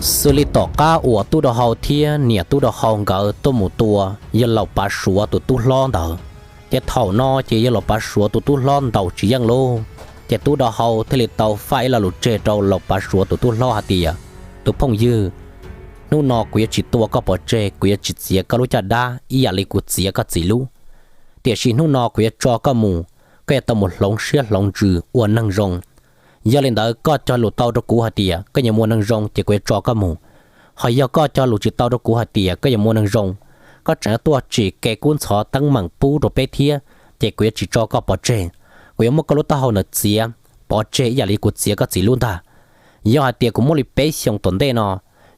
Xws li tom qab uas tub rau hau thiab niam tub rau hau nkawd tuaj mus tua yawg laus Pav Suav tus tub hlob ntawd, ces thaum no ces yawg laus Pav Suav tus tub hlob ntaus tsis yeej lauj. Ces tub rau hau thiaj li tau faj ib lo lus tseg rau laus Pav Suav tus tub hlob hais tias, tus phooj ywg, hnub no kuv yuav tsis tua koj pov tseg, kuv yuav tsis txiav koj lub caj dab ib yam li kuv txiav koj txiv lub. Tiam sis hnub no kuv yuav tso koj mus, koj yuav tau mus hloov siab hloov ntsws ua neeg zoo. Yog li ntawd koj cog lus tau rau kuv hais tias koj yuav mus ua neeg zoo ces kuv yuav tso koj mus. Ho yog koj cog lus tsis tau rau kuv hais tias koj yuav mus ua neeg zoo, koj tseem tuaj tsim kev kub ntxhov teeb meem pub rau peb thiab, ces kuv yuav tsis tso koj pov tseg. Kuv yuav muab koj lub taub hau ntawd txiav pov tseg ib yam li kuv txiav koj txiv lub ntag. Yog hais tias kuv muab li peb xyoos tom ntej no,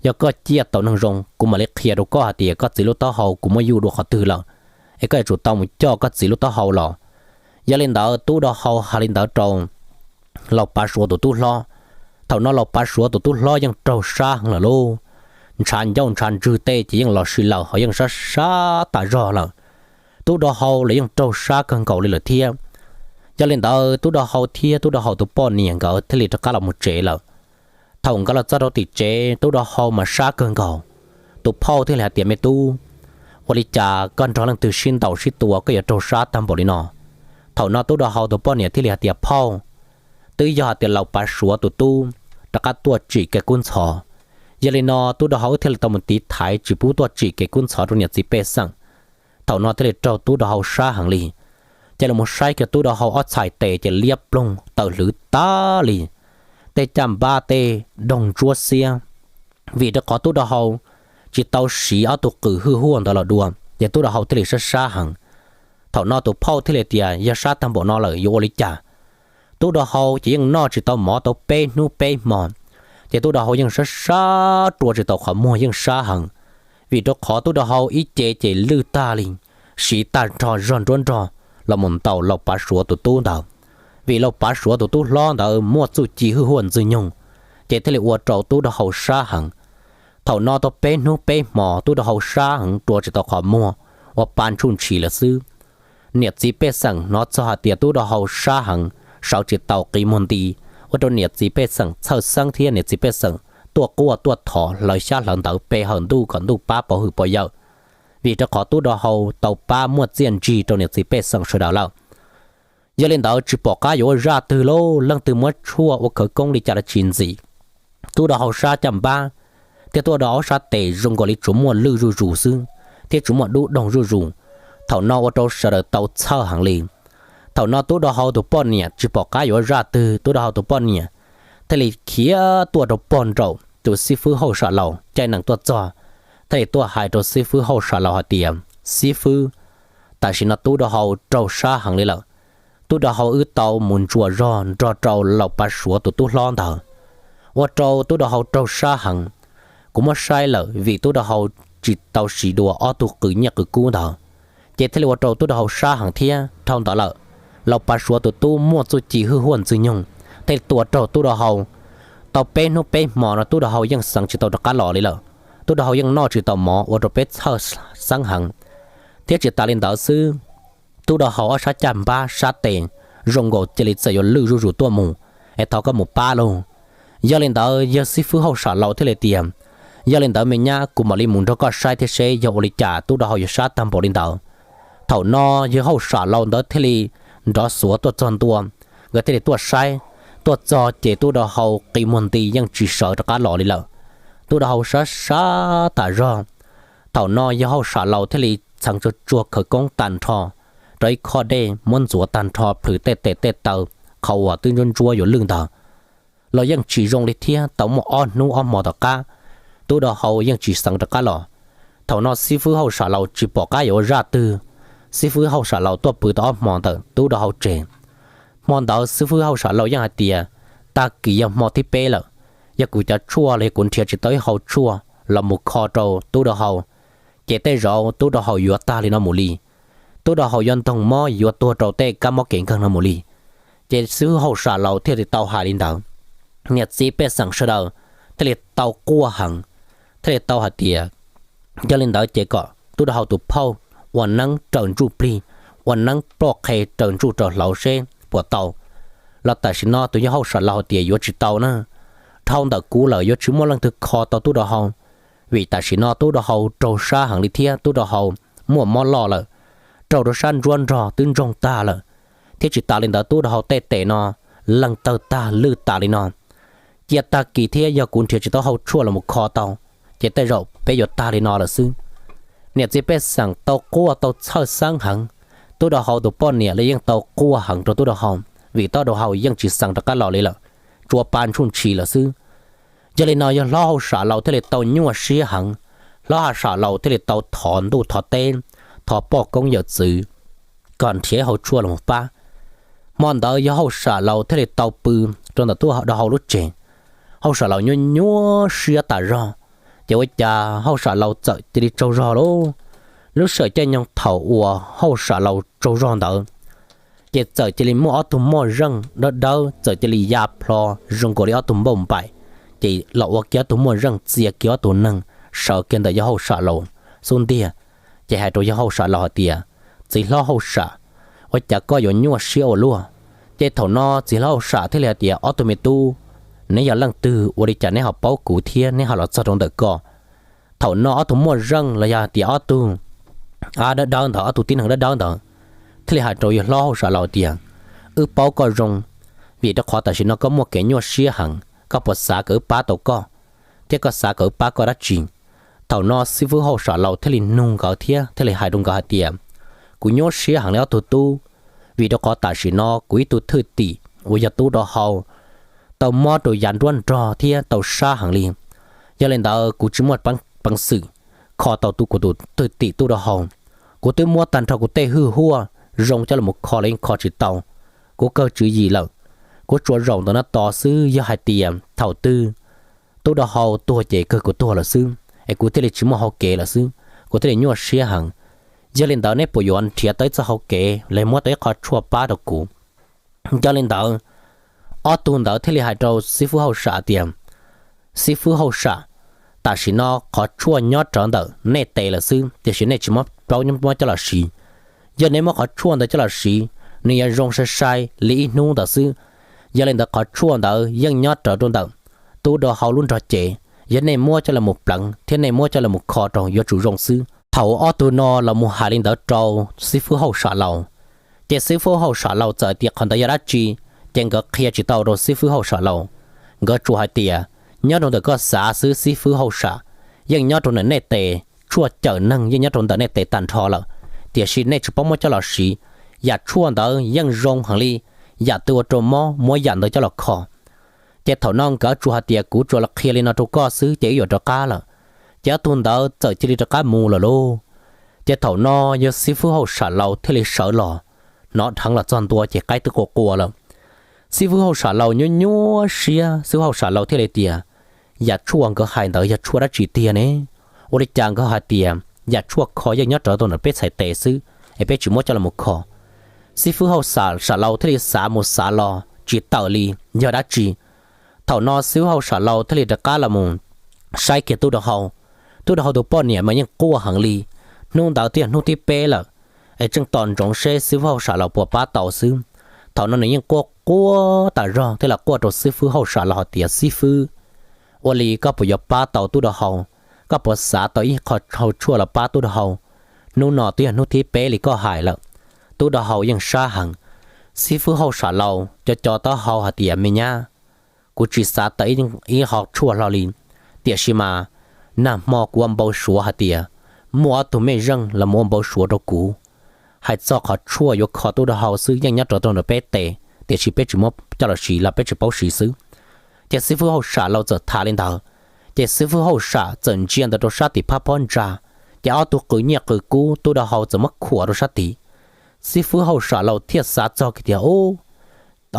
yog koj ciaj tau neeg zoo, kuv mam li qhia rau koj hais tias koj txiv lub taub hau kuv muab yuj dua qhov twg lawm, es koj yuav tsum tau mus coj koj txiv lub taub hau los. Yog li ntawd tub rau hau hais li ntawd rau laus Pav Suav tus tub hlob. Thaum no laus Pav Suav tus tub hlob yeej raug sab heev lawm lauj. Ntshav ncauj ntshav ntswg tej ces yeej los sis lawm ho yeej sab sab tas zog lawm. Tub rau hau los yeej raug sab kawg nkaus li lawm thiab. Yog li ntawd tub rau hau thiab tub rau hau tus poj niam nkawd thiaj li rov qab los mus tsev lawm. Thaum nkawd los txog rau tim tsev, tub rau hau mas sab kawg nkaus. Tus phauj thiaj li hais tias, me tub, ua li cas koj nrog leej twg sib ntaus sib tua koj yuav raug sab tag npaum li no? Thaum no tub rau hau tus poj niam thiaj li hais tias, phauj, twb yog hais tias laus Pav Suav tus tub rov qab tuaj tsim kev kub ntxhov. Yog li no tub rau hau wb thiaj li tau mus tiv thaiv tsis pub tuaj tsim kev kub ntxhov rau niam txiv pej xeem. Thaum no thiaj li raug tub rau hau sab heev li. Ces los mus saib kiag tub rau hau ob txhais tes ces liab ploog tawm hlwv tag li, tej caj npab tej doog ntsuab xiab. Vim rau qhov tub rau hau tsis tau siv ob tug qws hwj huaj ntawd los dua, ces tub rau hau thiaj li sab sab heev. Thaum no tus phauj thiaj li tias, yog sab tag npaum no lawm yuav ua li cas? Tub rau hau ces yeej noj tsis tau mov tau peb hnub peb hmo, ces tub rau hau yeej sab sab rua tsis tau qhov muag yeej sab heev. Vim rau qhov tub rau hau ib ce ces lwj tag li, siv tag nrho zog nruab nrog los mus ntaus laus Pav Suav tus tub ntawd. Vim laus Pav Suav tus tub hlob ntawd muaj txuj ci hwj huaj ntxwg nyoog, ces thiaj li ua rau tub rau hau sab heev. Thaum no tau peb hnub peb hmo tub rau hau sab heev rua tsis tau qhov muag, ua pa ntsuj ntshis lawm xwb. Niam txiv pej xeem hnov txog hais tias tub rau hau sab heev, sawv tsis tau qi muag nti, ua rau niam txiv pej xeem txhawj xeeb thiab niam txiv pej xeem tuaj quaj tuaj thov hlawv xyab hlawv ntawv pe hawm ntuj kom ntuj pab pov hwm pov yawm, vim rau qhov tub rau hau tau pab muaj txiaj ntsig rau niam txiv pej xeem sawv daws lawm. Yog li ntawd tsis pom qab yuav ua zaj twg lauj, leej twg muab tshuaj ua khawv koob li cas los tsis ntxim. Tub rau hau sab caj npab thiab tub rau hau sab tes zoo nkaus li tsuas muaj lwj zuj zus xwb, thiab tsuas muaj dub doog zuj zus. Thaum no ua rau sawv daws tau txhawj heev li. Thaum no tub rau hau tus poj niam tsis pom qab yuav ua zaj twg, tub rau hau tus poj niam thiaj li khiav tuaj rau pog nraum tus xib fwb hauj sam laus caij nees tuaj txog, thiaj li tuaj hais rau xib fwb hauj sam laus hais tias, xib fwb, tam sim no tub rau hau raug sab heev li lawm. Tub rau hau wb tau mus ntsuas zog nrog rau laus Pav Suav tus tub hlob ntawd, ua rau tub rau hau raug sab heev. Kuv muab saib lawm vim tub rau hau tsis tau siv dua ob tug qws nyiaj qws kub ntawd, ces thiaj li ua rau tub rau hau sab heev thiab. Dhau ntawd lawm, laus Pav Suav tus tub muaj txuj ci hwj huaj ntxwg nyoog, thiaj li tua raug tub rau hau. Tau peb hnub peb hmo no tub rau hau yeej xeev tsis tau rov qab los li lawm. Tub rau hau yeej noj tsis tau mov ua rau peb txhawj xeeb heev. Thiab tsis tas li ntawd xwb, tub rau hau ob sab caj npab sab tes zoo nkaus cia li txawm yuav lwj zuj zus tuaj mus, es thov koj mus pab lauj. Yog li ntawd yawg xib fwb hauj sam laus thiaj li tias, yog li ntawd me nyab, kuv mam li mus nrog koj saib thiab seb yog ua li cas tub rau hau yuav sab tag npaum li ntawd. Thaum no yawg hauj sam laus ntawd thiaj li nrov xuav tuaj txog ntua, nkawd thiaj li tuaj saib. Tuaj txog ces tub rau hau qi muag nti yeej tsis sawv rov qab los li lawm. Tub rau hau sab sab tas zog. Thaum no yawg hauj sam laus thiaj li txheev tsuag tsuag khawv koob tag nrho rau ib khob dej, muab ntxuav tag nrho plhws tej tes tej taw, qhov uas twb ntsuab ntsuab yuav lwj ntawd los yeej tsis zoo li thiab. Tau muaj ob hnub ob hmo tom qab, tub rau hau yeej tsis xeev rov qab los. Thaum no xib fwb hauj sam laus tsis pom qab yuav ua zaj twg, xib fwb hauj sam laus tuaj pw tau ob hmo ntawm tub rau hau tseg. Hmo ntawd xib fwb hauj sam laus yeej hais tias, tag kis yog hmo thib peb lawm, yog kuv cov tshuaj los yog kuv nrhiav tsis tau ib hau tshuaj los mus kho rau tub rau hau, ces tej zaum tub rau hau yuav tag li no mus li. Tub rau hau yuav ntoog mob yuav tuag rau tej kab mob kev nkeeg no mus li. Ces xib fwb hauj sam laus thiaj li tau hais li ntawd. Niam txiv pej xeem sawv daws thiaj li tau quaj heev, thiaj li tau hais tias, yog li ntawd ces kom tub rau hau tus phauj ua neeb raws ntsuj plig, ua neeb ploj qhe raws ntsuj raws hlauv seb puas tau. Los tam sim no tus yawg hauj sam laus hais tias yuav tsis tau na. dhau ntawm kuv lawm yuav tsis muaj leej twg kho tau tub rau hau, vim tam sim no tub rau hau raug sab heev li thiab tub rau hau muaj mob loj lawm, raug rau sab ntsuab nrog twb ntsoog tag lawm, thiab tsis tas li ntawd tub rau hau tej tes no leeg tawg tag lwj tas li no. Cia tag kis thiab yog kuv nrhiav tsis tau hau tshuaj los mus kho tau, ces tej zaum peb yuav tag li no lawm xwb. Niam txiv pej xeem tau quaj tau txhawj xeeb heev, tub rau hau tus poj niam los yeej tau quaj heev rau tub rau hau, vim tub rau hau yeej tsis xeev rov qab los li lawm, tsuas pa ntsuj ntshis lawm xwb. Yog li no yog hlob hauj sam laus thiaj li tau nyuaj siab heev, hlob hauj sam laus thiaj li tau thov ntuj thov teb, thov poj koob yawm txwv kom nrhiav hau tshuaj los mus pab. Hmo ntawd yog hauj sam laus thiaj li tau pw rau ntawm tub rau hau lub tsev. Hauj sam laus nyuaj nyuaj siab tas zog, ces ua cas hauj sam laus txawm cia li tsaug zog lauj. Lub sij hawm caij nyoog thaum uas hauj sam laus tsaug zog ntawd, ces txawm cia li muaj ob tug moj zeej dawb dawb txawm cia li ya plho zoo nkaus li ob tug npauj npaim, ces los ua kiag ob tug moj zeej txia kiag ob tug neeg sawv kiag ntawm yog hauj sam laus xub ntiag. Ces hais rau yog hauj sam laus hais tias, txiv hlob hauj sam, ua cas koj yuav nyuaj siab ua luaj? Ces thaum no txiv hlob hauj sam thiaj li hais tias, ob tug me tub, neb yog leej twg ua li cas neb ho paub kuv thiab neb ho los txog rau ntawm ko? Thaum no ob tug moj zeej los yog hais tias ob tug dawb dawb ntawd, ob tug tib neeg dawb dawb ntawd thiaj li hais rau yog hlob hauj sam laus tias, wb paub koj zoo, vim rau qhov tam sim no koj muaj kev nyuaj siab heev, koj puas xav kom wb pab tau koj, thiab koj xav kom wb pab koj dab tsi? Thaum no xib fwb hauj sam laus thiaj li nug nkawd thiab thiaj li hais rau nkawd hais tias, kuv nyuaj siab heev li ob tug tub, vim rau qhov tam sim no kuv ib tug thwj tim uas yog tub rau hau tau mob rau yav nruab nrog thiab tau sab heev li. Yog li ntawd kuv tsis muaj peev xwm kho tau kuv tus thwj tim tub rau hau. Kuv twb muab tag nrho kuv tej hwj huaj zoo coj los kho los yeej kho tsis tau. Kuv kawg tswv yim lawm. Kuv tsuas zaum ntawm no tos xwb, yog hais tias thaum twg tub rau hau tuag ces kawg kuv tuag lawm xwb, es kuv thiaj li tsis muaj hau kev lawm xwb, kuv thiaj li nyuaj siab heev. Yog li ntawd neb puas yuav nrhiav tau ib txoj hau kev los muab tau ib qho tshuaj pab rau kuv? Yog li ntawd ob tug ntawd thiaj li hais rau xib fwb hauj sam tias, xib fwb hauj sam, tam sim no qhov tshuaj nyob rawv ntawm nej tes lawm xwb, tiam sis nej tsis muab plaub muab coj los siv. Yog nej muab qhov tshuaj ntawd coj los siv, nws yuav zoo sai sai li ib hnub ntawd xwb. Yog li ntawd qhov tshuaj ntawd yeej nyob rawv rau ntawm tub rau hau lub nrog cev, yog nej muab coj los mus pleev thiab nej muab coj los mus kho rau yuav tsum zoo xwb. Thaum ob tug no los mus hais li ntawd rau xib fwb hauj sam laus, ces xib fwb hauj sam laus txawm tias qhov ntawd yog dab tsi, ces nkawd qhia tsis tau rau xib fwb hauj sam laus. Nkawd tsuas hais tias, nyob rau ntawm koj xav xwb xib fwb hauj sam, yeej nyob rau ntawm nej tes, tshuaj cawm neeg yeej nyob rau ntawm nej tes tag nrho lawm, tiam sis nej tsis paub muab coj los siv. Yam tshuaj ntawd yeej zoo heev li, yam twg ua rau mob muab yam ntawd coj los kho. Ces thaum no nkawd tsuas hais tias kuv tsuas los qhia li no rau koj xwb ces wb yuav rov qab lawm. Ces ob tug ntawd txawm cia li rov qab mus lawm lauj. Ces thaum no yog xib fwb hauj sam laus thiaj li sawv los, hnov dheev los txog ntua ces qaib twb qua qua lawm. Xib fwb hauj sam laus nyuaj nyuaj siab, xib fwb hauj sam laus thiaj li tias, yam tshuaj nkawd hais ntawd yog tshuaj dab tsi tiag ne? Ua li cas nkawd hais tias yam tshuaj kho yeej nyob rawv tau ntawm peb txhais tes xwb, es peb tsis muab coj los kho? Xib fwb hauj sam laus thiaj li xav mus xav los tsis tawm li yog dab tsi. Thaum no xib fwb hauj sam laus thiaj li rov qab los mus saib kiag tub rau hau. Tub rau hau tus poj niam mas yeej quaj heev li. Hnub ntawd twb yog hnub thib peb lawm, es tseem tos ntsoov seb xib fwb hauj sam laus puas pab tau xwb. Thaum no nws yeej quaj quaj tas zog thiab los quaj rau xib fwb hauj sam laus hais tias, xib fwb, ua li koj puas yuav pab tau tub rau hau? Koj puas xav tau ib qho hau tshuaj los pab tub rau hau? Hnub no twb yog hnub thib peb li koj hais lawm, tub rau hau yeej sab heev. Xib fwb hauj sam laus co co taub hau hais tias, me nyab, kuv tsis xav tau ib hau tshuaj hlo li, tiam sis mas nag hmo kuv ua npau suav hais tias muaj ob tug mej zeej los ua npau suav rau kuv, hais txog qhov tshuaj yuav kho tub rau hau xwb yeej nyob rau ntawm peb tes, tiam sis peb tsis muab coj los siv los peb tsis paub siv xwb. Ces xib fwb hauj sam laus txawm tham li ntawd, ces xib fwb hauj sam txawm ntsia ntawd rau sab tim phab pob ntsa, ces ob tug qw nyiaj qw kub tub rau hau txawm muab khuam rau sab tid. Xib fwb hauj sam laus thiaj xav txog kiag tias, ub,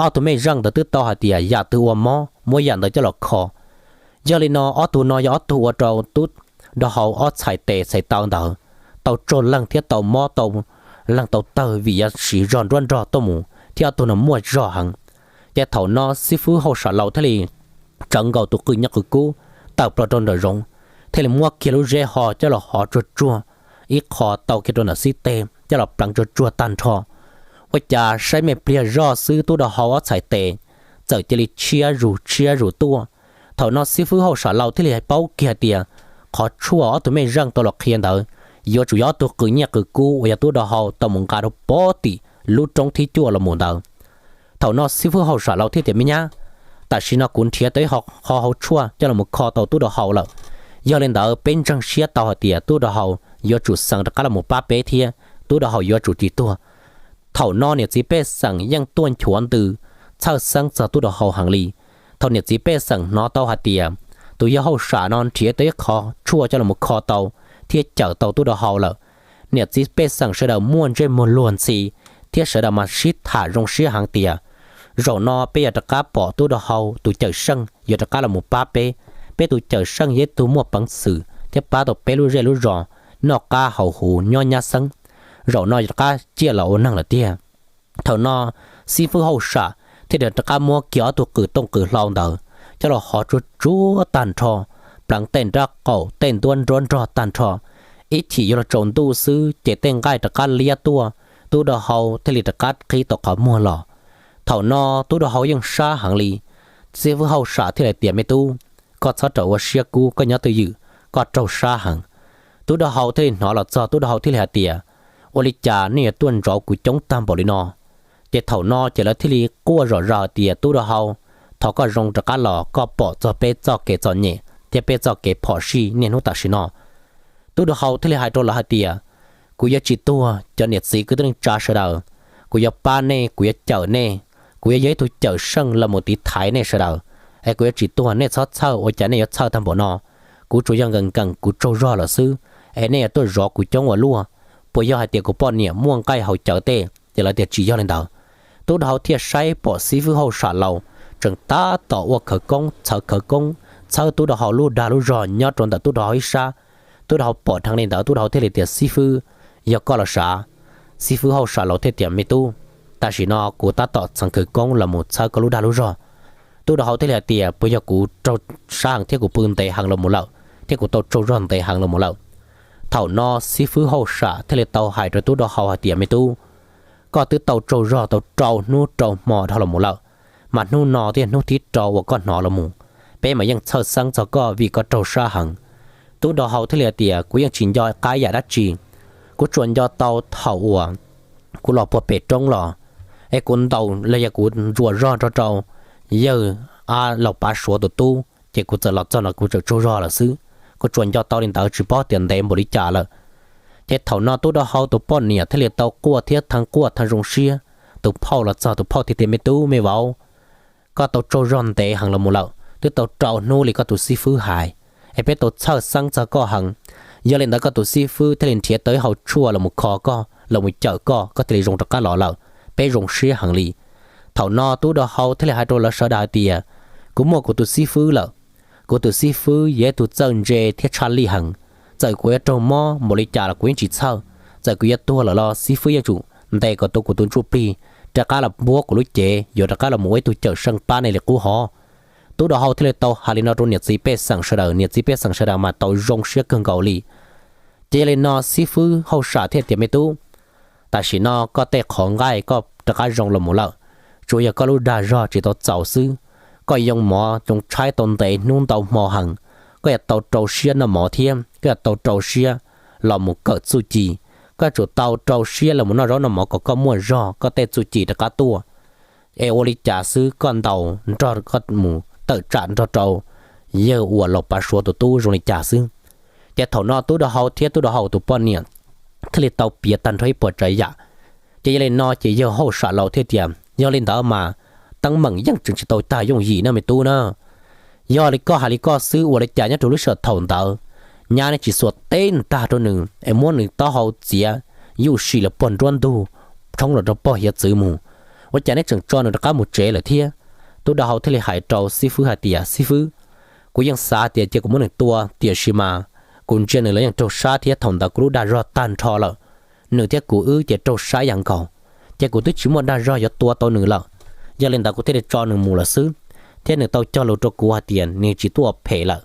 ob tug mej zeej ntawd twb tau hais tias yam twg ua mob muab yam ntawd coj los kho. Yog li no ob tug no yog ob tug ua rau tub rau hau ob txhais tes txhais taw ntawd tau tsaug leeg thiab tau mob tau leeg tau tawg vim yog siv zog nruab nrog tuaj mus thiab ob tug no muaj zog heev. Ces thaum no xib fwb hauj sam laus thiaj li tsawv nkaus tus qw nyiaj qw kub tawm plaws rau nraum zoov, thiaj li muab kiag lub zeb ho coj los hov tsuag tsuag ib qho tau kiag rau ntawm xib teg coj los pleev tsuag tsuag tag nrho. Ua cas saib me pliag zoj xwb tub rau hau ob txhais tes txawm cia li tshiab zus tshiab zus tuaj, Thaum no xib fwb hauj sam laus thiaj li paub kiag tias qhov tshuaj ob tug mej zeej tau los qhia ntawd yuav tsum yog ob tug qws nyiaj qws kub uas yog tub dau hau tau mus nqa rau pov tim lub roob thib cuaj los mus ntawd. Thaum no xib fwb hauj sam laus thiaj tias, Me nyab, tam sim no kuv nrhiav tau ib qho hauv tshuaj coj los kho tau tub dau hau lawm. Yog li ntawd peb ntseeg siab tau hais tias tub dau hau yuav tsum xeev rov qab los pab peb thiab tub dau hau yuav tsum tsis tuag. Thaum no niam txiv pej xeem yeej tuaj nchuav ntws txhawj xeeb txog tub dau hau heev li. Thaum niam txiv pej xeem hnov tau hais tias tus yawg hauj sam no nrhiav tau ib qho tshuaj coj los kho tau thiab cawm tau tub dau hau lawm, niam txiv pej xeem sawv daws muaj ntsej muag luag ntxhi thiab sawv daws mas sib tham zoo siab heev tias, Zaum no peb yuav rov qab pom tub dau hau tus cawm seej yuav rov qab los pab peb. Peb tus cawm seej yog ib tug muaj peev xwm thiab pab tau peb lub zej lub zos noj qab haus huv nyob nyab xeeb. Zaum no yuav rov qab ciaj los ua neeg lawm tiag. Thaum no xib fwb hauj sam thiaj rov qab muab kiag ob tug qws tooj qws hlau ntawd coj los hov tsuag tsuag tag nrho, pleev tej nrab qaum tej nruab nrab nrog tag nrho. Ib chim yuav luag tsaus ntuj xwb ces tej nqaij rov qab liab tuaj, tub dau hau thiaj li rov qab qhib tau qhov muag los. Thaum no tub dau hau yeej sab heev li. Xib fwb hauj sam thiaj li tias, Me tub, koj txhob rawm ua siab kub, koj nyob twj ywm, koj raug sab heev. Tub dau hau thiaj li hnov los txog, tub dau hau thiaj li hais tias, Ua li cas nej yuav tuaj ntsauv kuv coob tag npaum li no? Ces thaum no ces lawv thiaj li quaj zom zaws hais tias, Tub dau hau, thov koj zoo rov qab los, koj pom txog peb txoj kev txom nyem thiab peb txoj kev phom sij niaj hnub tam sim no. Tub dau hau thiaj li hais rau lawv hais tias, Kuv yuav tsis tuag cov niam txiv kwv tij neej tsa sawv daws, kuv yuav pab nej, kuv yuav cawm nej, kuv yuav yog ib tug cawm seej los mus tiv thaiv nej sawv daws, es kuv yuav tsis tuag, nej txhob txhawj, ua cas nej yuav txhawj tag npaum no? Kuv tsuas yog nkees nkees kuv tsaug zog lawm xwb, es nej yuav tuaj zov kuv coob ua luaj. Puas yog hais tias kuv poj niam muaj nqaij haus cawv tej? Ces lawv tias, Tsis yog li ntawd. Tub dau hau thiaj saib pom xib fwb hauj sam laus tseem tab tom ua khawv koob txhawv khawv koob txhawb tub dau hau lub dag lub zog nyob rau ntawm tub dau hau ib sab. Tub dau hau pom dheev li ntawd, tub dau hau thiaj li tias, Xib fwb, yog koj los sav? Xib fwb hauj sam laus thiaj tias, Me tub, tam sim no kuv tab tom txhawv khawv koob los mus txhawb koj lub dag lub zog. Tub dau hau thiaj li hais tias, Puas yog kuv raug sab heev thiab kuv pw ntev heev los mus lawm, thiab kuv tau tsaug zog ntev heev los mus lawm? Thaum no xib fwb hauj sam thiaj li tau hais rau tub dau hau hais tias, Me tub, koj twb tau tsaug zog tau rau hnub rau hmo dhau los mus lawm, mas hnub no twb yog hnub thib rau uas koj hnov los mus, peb mas yeej txhawj xeeb txog koj vim koj raug sab heev. Tub dau hau thiaj li hais tias, Kuv yeej tsis nco qab yam dab tsi, kuv tsuas nco tau thaum uas kuv los puag pem roob los, es kuv ntaus los yog kuv ntsuas zog nrog rau yawg a laus pav suav tus tub, ces kuv txawm los txog no kuv txawm tsaug zog lawm xwb. Kuv tsuas nco tau li ntawd, tsis paub tias ntev npaum li cas lawm. Ces thaum no tub dau hau tus poj niam thiaj li tau quaj thiab theej quaj theej zoo siab. Tus phauj los txog, tus phauj thiaj tias, Me tub me vauv, koj tau tsaug zog ntev heev los mus lawm, twb tau rau hnub li koj tus xib fwb hais, es peb tau txhawj xeeb txog koj heev. Yog li ntawd koj tus xib fwb thiaj li nrhiav tau ib hauv tshuaj los mus kho koj los mus cawm koj, koj thiaj li zoo rov qab los lawm, peb zoo siab heev li. Thaum no tub dau hau thiaj li hais rau lawv sawv daws hais tias, Kuv muaj kuv tus xib fwb lawm. Kuv tus xib fwb yog ib tug txawj ntse thiab tshaj lij heev. Txawm kuv yuav raug mob npaum li cas los kuv yeej tsis txhawj. Txawm kuv yuav tuag lawm los xib fwb yeej tsum ntes kom tau kuv tus ntsuj plig rov qab los npuab kuv lub cev, yuav rov qab los mus ua ib tug cawm seej pab nej li qub hov. Tub dau hau thiaj li tau hais li no rau niam txiv pej xeem sawv daws, niam txiv pej xeem sawv daws mas tau zoo siab kawg nkaus li. Ces yog li no xib fwb hauj sam thiaj tias, Me tub, tam sim no koj tej qhov nqaij koj rov qab zoo los mus lawm, tsuas yog koj lub dag zog tsis tau txaus xwb. Koj yoo mov yoo tshaib tau ntev hnub ntau hmo heev, koj yuav tau rau siab noj mov thiab koj yuav tau rau siab los mus kawm txuj ci. Koj tsum tau rau siab los mus noj zaub noj mov kom koj muaj zog, koj tej txuj ci rov qab tuaj. Es ua li cas xwb koj ntaus nrog koj mus tawm tsam nrog rau yawg uas laus pav suav tus tub zoo li cas xwb? Ces thaum no tub dau hau thiab tub dau hau tus poj niam thiaj li tau piav tag nrho ib puas tsav yam. Ces yog li no ces yawg hauj sam laus thiaj tias, Yog li ntawd mas teeb meem yeej tseem tsis tau tag yooj yim na me tub na. Yog li koj hais li koj xwb, ua li cas nyob rau lub sij hawm thaum ntawd nyab neb tsis xuas teb ntag rau nws es muab nws taub hau txiav yuj sim los puag nruab ntug, tshoob los rau pog hiav txwv mus? Ua cas neb tseem tso nws rov qab mus tsev lawm thiab? Tub dau hau thiaj li hais rau xib fwb hais tias, Xib fwb, kuv yeej xav tias cia kuv muab nws tua, tiam sis mas kuv ntsia nws los yeej raug sab thiab thaum ntawd kuv lub dag zog tag nrho lawm. Nws thiab kuv wb ces raug sab yam nkaus, ces kuv twb tsis muaj dag zog yuav tua tau nws lawm. Yog li ntawd kuv thiaj li tso nws mus lawm xwb, thiab nws tau cog lus rau kuv hais tias nws tsis tuaj ua phem lawm.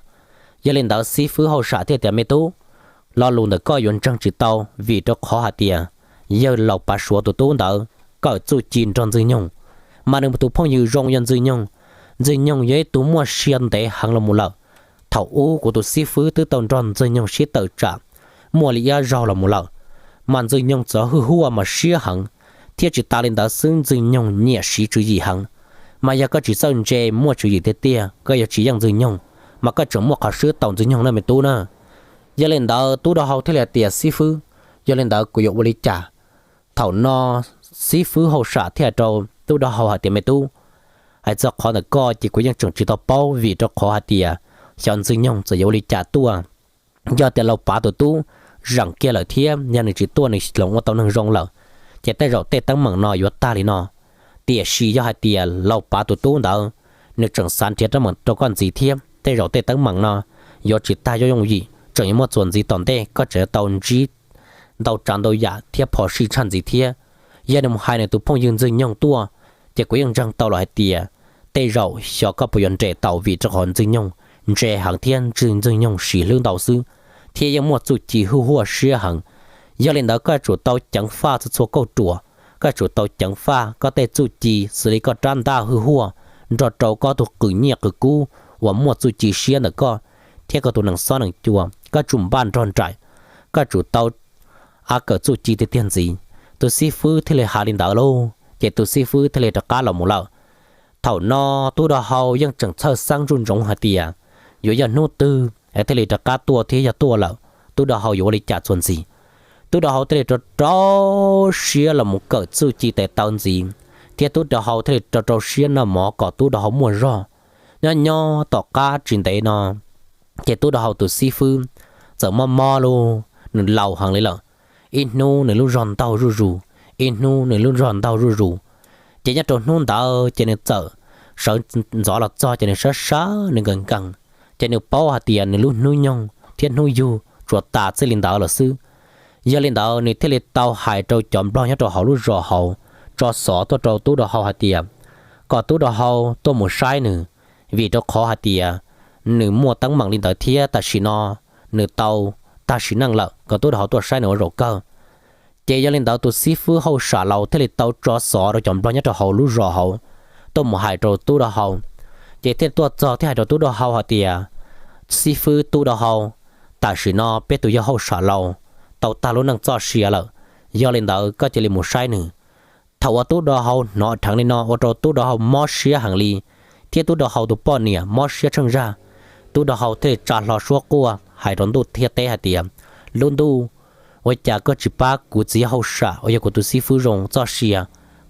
Yog li ntawd xib fwb hauj sam thiaj tias, Me tub, lo lus ntawm koj yuav ntseeg tsis tau, vim rau qhov hais tias yawg laus pav suav tus tub ntawd kawm txuj ci nrog Ntxwg Nyoog, mas nws tus phooj ywg zoo yog Ntxwg Nyoog. Ntxwg Nyoog yog ib tug muaj sia ntev heev los mus lawm. Thaum ub kuv tus xib fwb twb tau nrog Ntxwg Nyoog sib tawm tsam muaj li ib zaug los mus lawm, mas Ntxwg Nyoog txawm hwj huaj mas siab heev, thiab tsis tas li ntawd xwb Ntxwg Nyoog nyiam siv tswv yim heev. Mas yog koj tsis txawj ntse muaj tswv yim tiag tiag koj yuav tsis yeej Ntxwg Nyoog, mas koj tseem muaj qhov swb tau Ntxwg Nyoog na me tub na. Yog li ntawd Tub Dau Hau thiaj li hais tias, Xib fwb, yog li ntawd kuv yuav ua li cas? Thaum no xib fwb hauj sam thiaj hais rau Tub Dau Hau hais tias, Me tub, hais txog qhov ntawm koj ces kuv yeej tseem tsis tau paub, vim rau qhov hais tias xyov Ntxwg Nyoog txawm yuav ua li cas tuaj. Yog tias Laus Pav tus tub zeem kiag lawm thiab yog nws tsis tuaj nws hloov ua tau neeg zoo lawm, ces tej zaum tej teeb meem no yuav tag li no. Tiam sis yog hais tias Laus Pav tus tub ntawd nws tseem xav nrhiav teeb meem rau koj ntxiv thiab, tej zaum tej teeb meem no yuav tsis tag yooj yim, tseem yuav muaj txuas ntxiv tom ntej, koj tseem yuav tau ntsib ntau tsav ntau yam thiab phom sij tshaj ntxiv thiab. Yog nws mus hais nws tus phooj ywg Ntxwg Nyoog tuaj, ces kuv yeej ntseeg tau lawm hais tias tej zaum xyov koj puas yuav nres tau, vim rau qhov Ntxwg Nyoog ntse heev thiab Ntxwg Nyoog siv hlwb ntau xwb, thiab yeej muaj txuj ci hwj huaj siab heev. Yog li ntawd koj yuav tsum tau ceev faj txhua txhua kauj ruam, koj yuav tsum tau ceev faj koj tej txuj ci xws li koj rab ntaj hwj huaj nrog rau koj tus qws nyiaj qws kub uas muaj txuj ci siab ntawm koj thiab koj tus nees xob nees cua, koj yuav tsum npaj nrog nraim, koj yuav tsum tau av kawm txuj ci tiag tiag ntxiv. Tus xib fwb thiaj li hais li ntawd lauj, ces tus xib fwb thiaj li rov qab los mus lawm. Thaum no Tub Dau Hau yeej tseem txhawj xeeb ntsoov ntsoov hais tias yuav yog hnub twg es thiaj li rov qab tuaj thiab yog tuaj lawm Tub Dau Hau yuav ua li cas txuas ntxiv. Tub Dau Hau thiaj li rau rau siab los mus kawm txuj ci tes taw ntxiv, thiab Tub Dau Hau thiaj li rau rau siab noj mov kom Tub Dau Hau muaj zog. Nyob nyob tom qab tsis ntev no, ces Tub Dau Hau tus xib fwb txawm mob mob lauj, nws laus heev li lawm. Ib hnub nws lub zog ntaug zuj zus, ib hnub nws lub zog ntaug zuj zus. Ces nyob rau hnub ntawd ces nws txawm sawv ntxov los txog ces nws sawv sawv nws nkees nkees, ces nws paub hais tias nws lub hnub nyoog thiab hnub yug tsuas tas txij li ntawd lawm xwb. Yog li ntawd nws thiaj li tau hais rau cov nplog nyob rau hauv lub zos hauv tso xov tuaj rau Tub Dau Hau hais tias kom Tub Dau Hau tuaj mus saib nws, vim rau qhov hais tias nws muaj teeb meem li ntawd thiab tam sim no nws tau tag sim neej lawm, kom Tub Dau Hau tuaj saib nws ua zaum kawg. Ces yog li ntawd tus xib fwb hauj sam laus thiaj li tau tso xov rau cov nplog nyob rau hauv lub zos hauv tuaj mus hais rau Tub Dau Hau. Ces thiaj tuaj txog thiab hais rau Tub Dau Hau hais tias, Xib fwb Tub Dau Hau, tam sim no peb tus yawg hauj sam laus tau tag lub neej txoj sia lawm, yog li ntawd koj cia li mus saib nws. Thaum uas Tub Dau Hau hnov dheev li no ua rau Tub Dau Hau mob siab heev li, thiab Tub Dau Hau tus poj niam mob siab tsheej zaj. Tub Dau Hau thiaj li tsa hlo suab quaj hais rau ntuj thiab teb hais tias, Lub ntuj, ua cas koj tsis pab kuv txiv yawg hauj sam uas yog kuv tus xib fwb zoo txoj sia,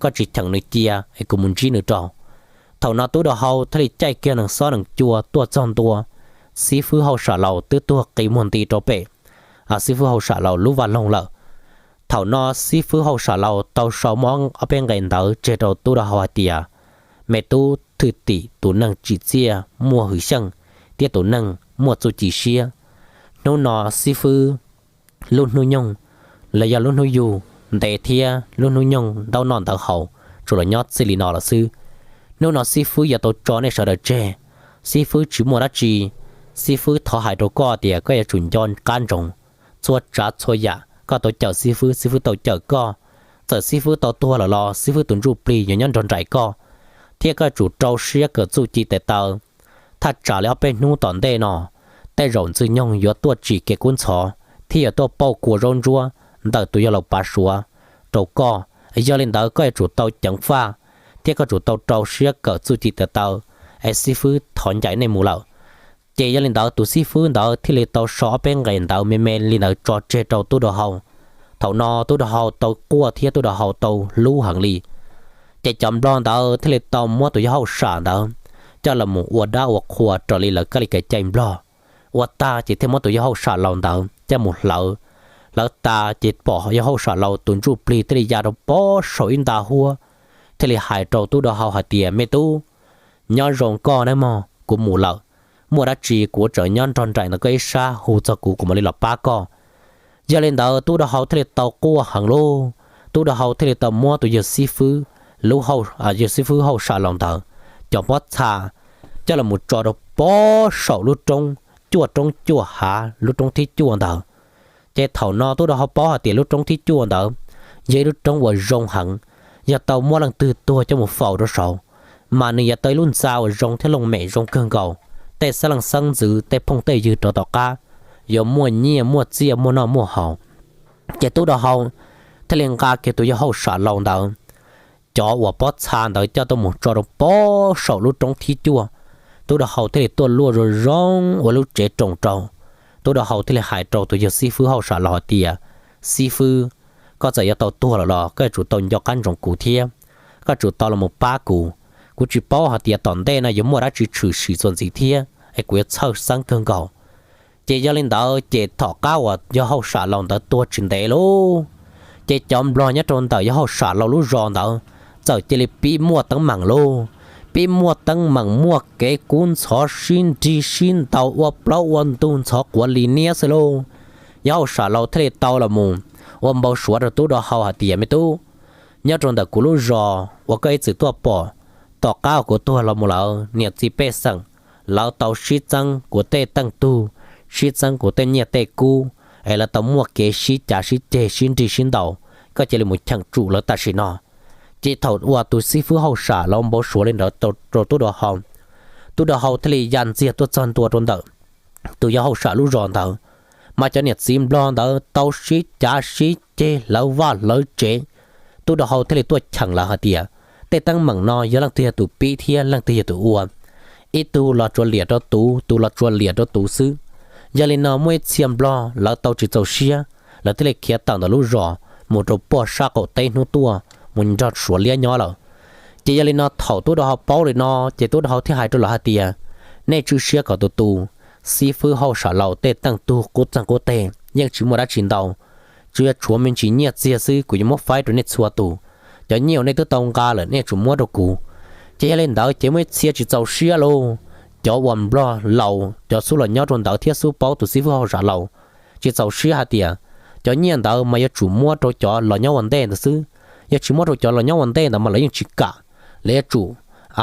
koj tsis cheem nws cia es kuv mus ntsib nws rau? Thaum no Tub Dau Hau thiaj li caij kiag nees xob nees cua tuaj txog ntua xib fwb hauj sam laus twb tuag qi muag nti rau pem xib fwb hauj sam laus lub vaj loog lawm. Thaum no xib fwb hauj sam laus tau sau muab ob peb nqe ntawv tseg rau Tub Dau Hau hais tias, Me tub, thwj tim tus neeg tsim txiaj muaj hwm xyeej thiab tus neeg muaj txuj ci siab. Hnub no xib fwb lub hnub nyoog los yog lub hnub yug ntev thiab lub hnub nyoog ntaub noj ntawv haus tsuas los nyob txij li no lawm xwb. Hnub no xib fwb yuav tau tso nej sawv daws tseg, xib fwb tsis muaj dab tsi. Xib fwb thov hais rau koj tias koj yuav tsum nco qab ntsoov txhua tsav txhua yam koj tau cawm xib fwb, xib fwb tau cawm koj. Txawm xib fwb tau tuag lawm los xib fwb tus ntsuj plig yuav nyob nrog nraim koj, thiab koj yuav tsum rau siab kawm txuj ci tes taw. Thaj tsam li ob peb hnub tom ntej no, tej zaum Ntxwg Nyoog yuav tuaj tsim kev kub ntxhov thiab yuav tuaj pauj kua zaub ntsuab ntawm tus yawg Laus Pav Suav rau koj. Yog li ntawd koj yuav tsum tau ceev faj thiab koj tsum tau rau siab kawm txuj ci tes taw, es xib fwb thov ncaim nej mus lawm. Ces yog li ntawd tus xib fwb ntawd thiaj li tau sau ob peb nqe ntawv me me li ntawd tso tseg rau Tub Dau Hau. Thaum no Tub Dau Hau tau quaj thiab Tub Dau Hau tau hlub heev li. Ces cov nplog ntawd thiaj li tau muab tus yawg hauj sam ntawd coj los mus ua dab ua qhua raws li lawv kab li kev cai nplog. Ua tag ces thiaj muab tus yawg hauj sam laus ntawd coj mus hlawv. Hlawv tas ces pom yawg hauj sam laus tus ntsuj plig thiaj li ya rau pob saum ib nta huab, thiaj li hais rau Tub Dau Hau hais tias, Me tub, nyob zoo koj nawb mog, kuv mus lawm. Muaj dab tsi kuv ua tseem nyob nrog nraim ntawm koj ib sab, hu txog kuv kuv mam li los pab koj. Yog li ntawd Tub Dau Hau thiaj li tau quaj heev lauj. Tub Dau Hau thiaj li tau muab tus yawg xib fwb, yawg xib fwb hauj sam laus ntawd cov pob txha coj los mus tso rau pob saum lub roob cuaj roob cuaj hav lub roob thib cuaj ntawd. Ces thaum no Tub Dau Hau paub hais tias lub roob thib cuaj ntawd yog ib lub roob uas zoo heev, yog tau muab leej twg tuag coj mus faus rau saud, mas nws yuav tau ib lub ntxa uas zoo thiab looj mem zoo kawg nkaus. Tej xeeb leej xeeb ntxwv, tej phooj tej ywg rov tom qab yuav muaj nyiaj muaj txiaj, muaj noj muaj haus. Ces tub dau hau thiaj li nqa kiag tus yawg hauj sam laus ntawd cov uas pob txha ntawd coj tuaj mus tso rau pob saum lub roob thib cuaj. Tub dau hau thiaj li tuaj luaj zoo zoo ua lub tsev roos rau. Tub dau hau thiaj li hais rau tus yawg xib fwb hauj sam laus hais tias, Xib fwb, koj txawm yuav tau tuag lawm los koj yuav tsum tau nco qab ntsoov kuv thiab. Koj tsum tau los mus pab kuv. Kuv tsis paub hais tias tom ntej no yuav muaj dab tsi tshwm sim txuas ntxiv thiab es kuv yuav txhawj xeeb kawg nkaus. Ces yog li ntawd ces thaum qab uas yawg hauj sam laus ntawd tuag tsis ntev lauj, ces cov nplog nyob rau ntawm yawg hauj sam laus lub zos ntawd txawm cia li pib muaj teeb meem lauj. Pib muaj teeb meem, muaj kev kub ntxhov, sib nrig sib ntaus, ua plaub ua ntug, ntxhov quav li niab xwb lauj. Yawg hauj sam laus thiaj li tau los mus ua npau suav rau tub dau hau hais tias, Me tub, nyob rau ntawm kuv lub zos uas koj ib txwm tuaj pom, tom qab uas kuv tuag los mus lawm, niam txiv pej xeem lawv tau sib txeeb kuv tej teej tug, sib txeeb kuv tej nyiaj tej kub, es lawv tau muaj kev sib cav sib ceg, sib nrig sib ntaus. Koj cia li mus cheem tsum lawv tam sim no. Ces thaum uas tus xib fwb hauj sam laus npau suav li ntawd rau tub dau hau, tub dau hau thiaj li ya ntxiag tuaj txog ntua rau ntawm tus yawg hauj sam lub zos ntawd, mas cov niam txiv nplog ntawd tau sib cav sib ceg hlawv vaj hlawv tsev. Tub dau hau thiaj li tuaj cheem lawv hais tias, Tej teeb meem no yog leej twg yog tus pib thiab leej twg yog tus ua? Ib tug los tsuas liam rau tus, tus los tsuas liam rau tus xwb. Yog li no muaj ib txhia nplog lawv tau tsis txaus siab, lawv thiaj li khiav tawm ntawm lub zos mus rau puag sab qaum teb hnub tuaj mus nrog suav liab nyob lawm. Ces yog li no thaum tub dau hau paub li no, ces tub dau hau thiaj hais rau lawv hais tias, Nej tswj siab kom tus tus xib fwb hauj sam laus tej teej tug qub txeeg qub teg yeej tsis muaj dab tsi ntau, tsuas yog tshuav me ntsis nyiaj txiag xwb, kuv yuav muab faib rau nej txhua tus. Cov nyiaj uas nej twb tau nqa lawm nej yuav tsum muab rau kuv. Ces yog li ntawd ces muaj ib txhia tsis txaus siab lauj, cov uas nplog laus cov xub los nyob rau ntawd thiab xub paub tus xib fwb hauj sam laus tsis txaus siab hais tias, Cov nyiaj ntawd mas yuav tsum muab rau cov los nyob ua ntej ntawd xwb. Yog tsis muab rau cov los nyob ua ntej ntawd mas lawv yeej tsis kam, lawv yuav tsum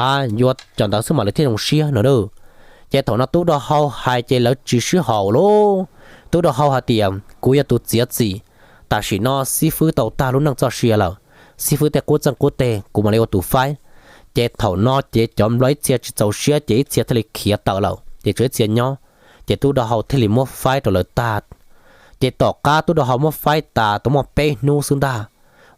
a yuav cov ntawd xwb mas lawv thiaj zoo siab no. Ces thaum no tub dau hau hais ces lawv tsis sib haum lauj. Tub dau hau hais tias, Kuv yog tus txiav txim, tam sim no xib fwb tau tag lub neej txoj sia lawm, xib fwb tej qub txeeg qub teg kuv mam li ua tus faib. Ces thaum no ces cov nplog ib txhia tsis txaus siab ces ib txhia thiaj li khiav tawm lawm, ces tshuav ib txhia nyob. Ces tub dau hau thiaj li muab faib rau lawv tag. Ces tom qab tub dau hau muab faib tas tau muaj peb hnub xwb ntag,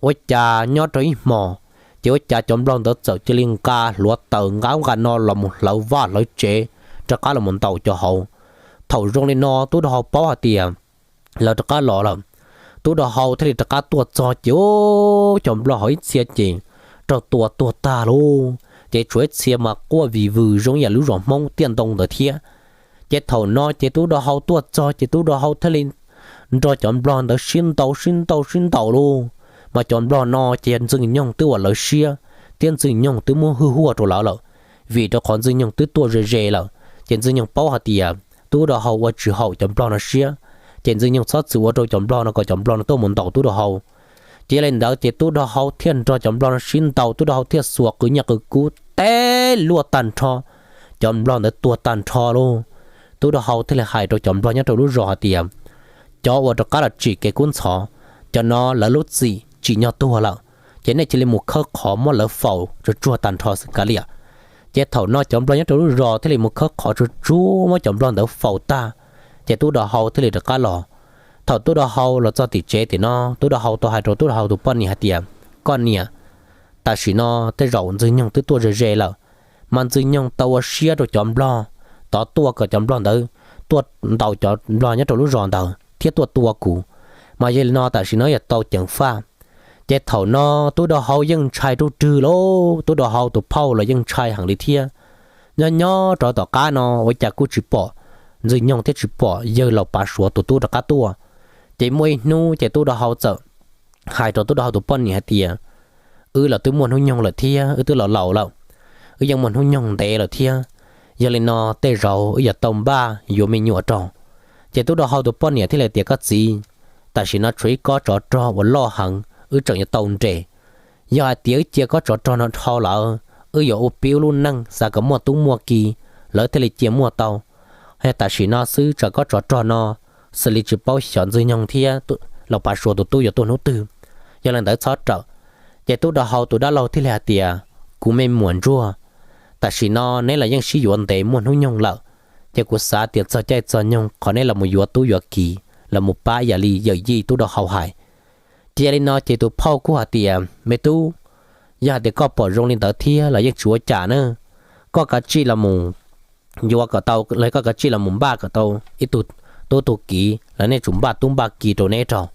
ua cas nyob rau ib hmos, ces ua cas cov nplog ntawd txawm cia li nqa hluav taws nqa ub nqa no los mus hlawv vaj hlawv tsev, rov qab los mus ntaus cov hauv. Thaum zoo li no tub dau hau paub hais tias lawv rov qab los lawm. Tub dau hau thiaj li rov qab tuaj txog ces cov nplog hauv ib txhia ces raug tua tuag tag lauj, ces tshuav ib txhia mas quaj vim vwm zoo yam lub zos Hmoob tiaj ntoo ntawd thiab. Ces thaum no ces tub dau hau tuaj txog ces tub dau hau thiaj li nrog cov nplog ntawd sib ntaus sib ntaus sib ntaus lauj. Mas cov nplog no ces Ntxwg Nyoog twb ua lawv siab, thiab Ntxwg Nyoog twb muab hwj huaj rau lawv lawm, vim rau qhov Ntxwg Nyoog twb tuaj ze ze lawm. Ces Ntxwg Nyoog paub hais tias tub dau hau ua tsis haum cov nplog no siab, ces Ntxwg Nyoog txhob txwm ua rau cov nplog no kom cov nplog no tuaj mus ntaus tub dau hau. Ces yog li ntawd ces tub dau hau thiaj nrog cov nplog no sib ntaus, tub dau hau thiaj xuas qw nyiaj qw kub teb luaj tag nrho, cov nplog ntawd tuag tag nrho lauj. Tub dau hau thiaj li hais rau cov nplog nyob rau lub zos hais tias, Cov uas rov qab los tsim kev kub ntxhov, cov no lawv lub txim tsim nyog tuag lawm, ces nej cia li mus khawb qhov muab lawv faus tsuag tsuag tag nrho xwb kav liam. Ces thaum no cov nplog nyob rau lub zos thiaj li mus khawb qhov tsuag tsuag muab cov nplog ntawd faus tag, ces tub dau hau thiaj li rov qab los. Thaum tub dau hau los txog tim tsev tim no, tub dau hau tau hais rau tub dau hau tus poj niam hais tias, Koj niam, tam sim no tej zaum Ntxwg Nyoog twb tuaj ze ze lawm, mas Ntxwg Nyoog tau ua siab rau cov nplog tod tuaj kom cov nplog ntawd tuaj ntaus cov nplog nyob rau lub zos ntawd thiab tuaj tua kuv, mas yog li no tam sim no yuav tau ceev faj. Ces thaum no tub dau hau yeej ntshai ruj rwg lauj, tub dau hau tus phauj los yeej ntshai heev li thiab. Nyob nyob rau tom qab no ua cas kuj tsis pom Ntxwg Nyoog thiab tsis pom yawg laus Pav Suav tus tub rov qab tuaj. Ces muaj ib hnub ces tub dau hau txawm hais rau tub dau hau tus poj niam hais tias, Wb los twb muaj hnub nyoog lawm thiab wb twb los laus lawm, wb yeej muaj hnub nyoog ntev lawm thiab. Yog li no tej zaum wb yuav tau npaj yuav me nyuam rau. Ces tub dau hau tus poj niam thiaj li tias, Koj txiv, tam sim no tshuav ib kob tsov rog uas loj heev wb tseem yuav tau nres. Yog hais tias wb cia kob tsov rog no dhau lawm, wb yuav ua pib wb lub neej xav kom muaj tub muaj ki, lawv thiaj li cia muaj tau. Yog tam sim no xwb tsam kob tsov rog no xws li tsis paub xyov Ntxwg Nyoog thiab laus Pav Suav tus tub yuav tuaj hnub twg. Yog li ntawd txhob rawm. Ces tub dau hau tus dab laug thiaj li hais tias, Kuv me muam ntsuag, tam sim no neb los yeej sib yuav ntev muaj hnub nyoog lawm, ces kuv xav tias txog caij txog nyoog qhov neb los mus yuav tub yuav kiv los mus pab ib yam li yawm yij tub rau hau hais. Ces yog li no ces tus phauj kuj hais tias, me tub, yog hais tias koj pom zoo li ntawd thiab los yeej tsis ua cas na, koj kav tsij los mus yuav kom tau, los koj kav tsij los mus npaj kom tau ib tug tub tug kiv los nej tsum npaj tub npaj kiv rau neb rau.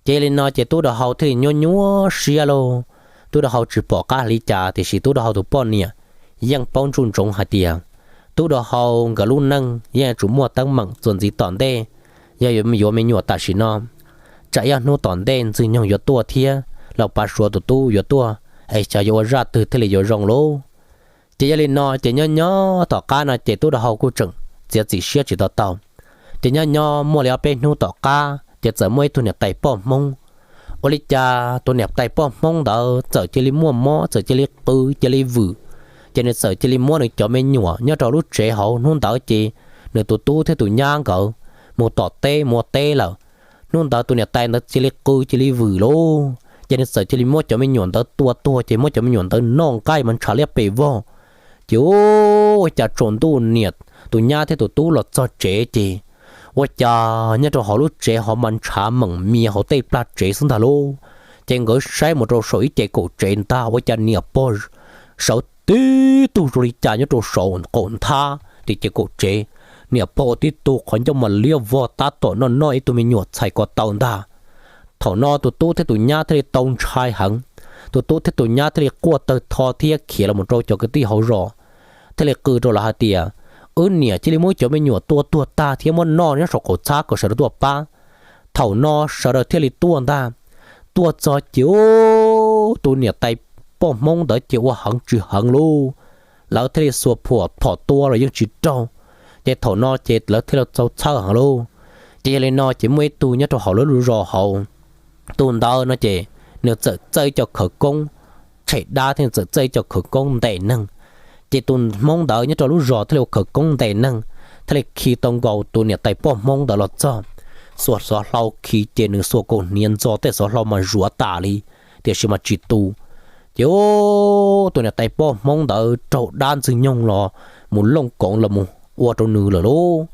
Ces yog li no ces tub rau hau thiaj li nyuaj nyuaj siab lauj. Tub rau hau tsis pom qab li cas tiam sis tub rau hau tus poj niam yeej paub ntsuj ntsoov hais tias tub rau hau nkawd lub neej yeej yuav tsum muaj teeb meem txuas ntxiv tom ntej. Yog yuav me nyuam tam sim no, tsam ib hnub tom ntej ntxwg nyoog yuav tuaj thiab los pav suav tus tub yuav tuaj, es xyov yuav ua zaj twg thiaj li yuav zoo lauj. Ces yog li no ces nyob nyob tom qab no ces tub rau hau kuj tseem txiav txim siab tsis tau tau. Ces nyob nyob muaj li ob peb hnub tom qab ces txawm muaj ib tug niam tais poj Hmoob. Ua li cas tus niam tais poj Hmoob ntawd txawm cia li muaj mob, txawm cia li qw cia li vwm, ces nws txawm cia li muab nws cov me nyuam nyob rau lub tsev hauv. Hnub ntawd ces nws tus tub thiab tus nyab nkawd mus tom teb mus ua teb lawm. Hnub ntawd tus niam tais ntawd cia li qw cia li vwm lauj, ces nws txawm cia li muab cov me nyuam ntawd tua tuag ces muab cov me nyuam ntawd noj nqaij mas ntshav liab pes vog. Ces ua cas tsaus ntuj niam tus nyab thiab tus tub los txog tsev ces ua cas nyob rau hauv lub tsev hauv mas ntshav meem mias hauv tej plag tsev xwb ntag lauj. Ces nkawd saib mus rau saum ib ce kaum tsev ntag ua cas niam pog sawv tib tug zoo li cas nyob rau saum qaum nthab tim ce kaum tsev. Niam pog ua tib tug qhov ncauj mas liab vog tab tom noj noj ib tug me nyuam txhais ko taw ntag. Thaum no tus tub thiab tus nyab thiaj li tau ntshai heev. Tus tub thiab tus nyab thiaj li quaj tawg tho thiab khiav los mus rau cov kwv tij hauv zos, thiaj li qw rau lawv hais tias, wb niam cia li muab cov me nyuam tua tuag tag thiab muab noj nyob saum qaum txhab kom sawv daws tuaj pab. Thaum no sawv daws thiaj li tuaj ntag. Tuaj txog ces tus niam tais poj Hmoob ntawd ces ua heev tsis heev lauj, lawv thiaj li xuas phuam phom tua los yeej tsis raug. Ces thaum no ces lawv thiaj li txaus txhawj heev lauj. Ces yog li no ces muaj ib tug nyob rau hauv lub zos hauv, tus ntawd no ces nws txawm txawj ib co khawv koob tshem dab thiab nws txawm txawj ib co khawv koob ntes neeg. Ces tus Hmoob ntawd nyob rau lub zos thiaj li ua khawv koob ntes neeg, thiaj li khi tau nkaus tus niam tais poj Hmoob ntawd los txog, xuas xov hlau khi ces nws xuas kaus hniav ntxo tej xov hlau mas zuav tas li, tiam sis mas tsis tu. Ces tus niam tais poj Hmoob ntawd raug dab ntxwg nyoog los mus looj koov los mus ua rau nws lawm lauj.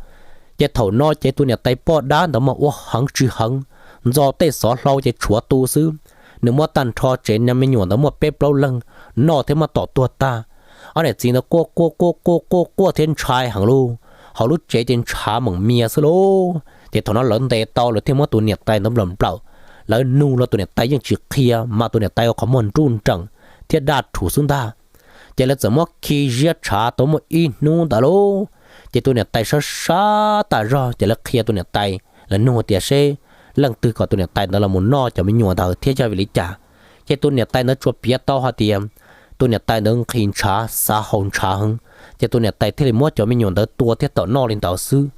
Ces thaum no ces tus niam tais poj dab ntawd mas ua heev tsis heev, ntxo tej xov hlau ces tshuav tu xwb. Nws muab tag nrho tsev me nyuam ntawd muaj peb plaub leeg noj thiab muab tom tuag tag. Ob niam txiv ntawd quaj quaj quaj quaj quaj quaj thiab ntshai heev lauj, hauv lub tsev ces ntshav meem mias xwb lauj. Ces thaum no lawv ntes tau lawv thiaj muab tus niam tais ntawd nplawm nplawm. Lawv nug los tus niam tais yeej tsis qhia mas tus niam tais ua qhov muag nruj nreem thiab daj rhuv xwb ntag. Ces lawv txawm muab khi ziab tshav tau muaj ib hnub ntawd lauj. Ces tus niam tais sab sab tas zog ces lawv qhia tus niam tais, lawv nug tias seb leej twg kom tus niam tais ntawd los mus noj cov me nyuam ntawd thiab yog vim li cas. Ces tus niam tais ntawd tsuas piav tau hais tias tus niam tais ntawd nqhis ntshav xav haus ntshav heev, ces tus niam tais thiaj li muab cov me nyuam ntawd tua thiab tawm noj li ntawd xwb.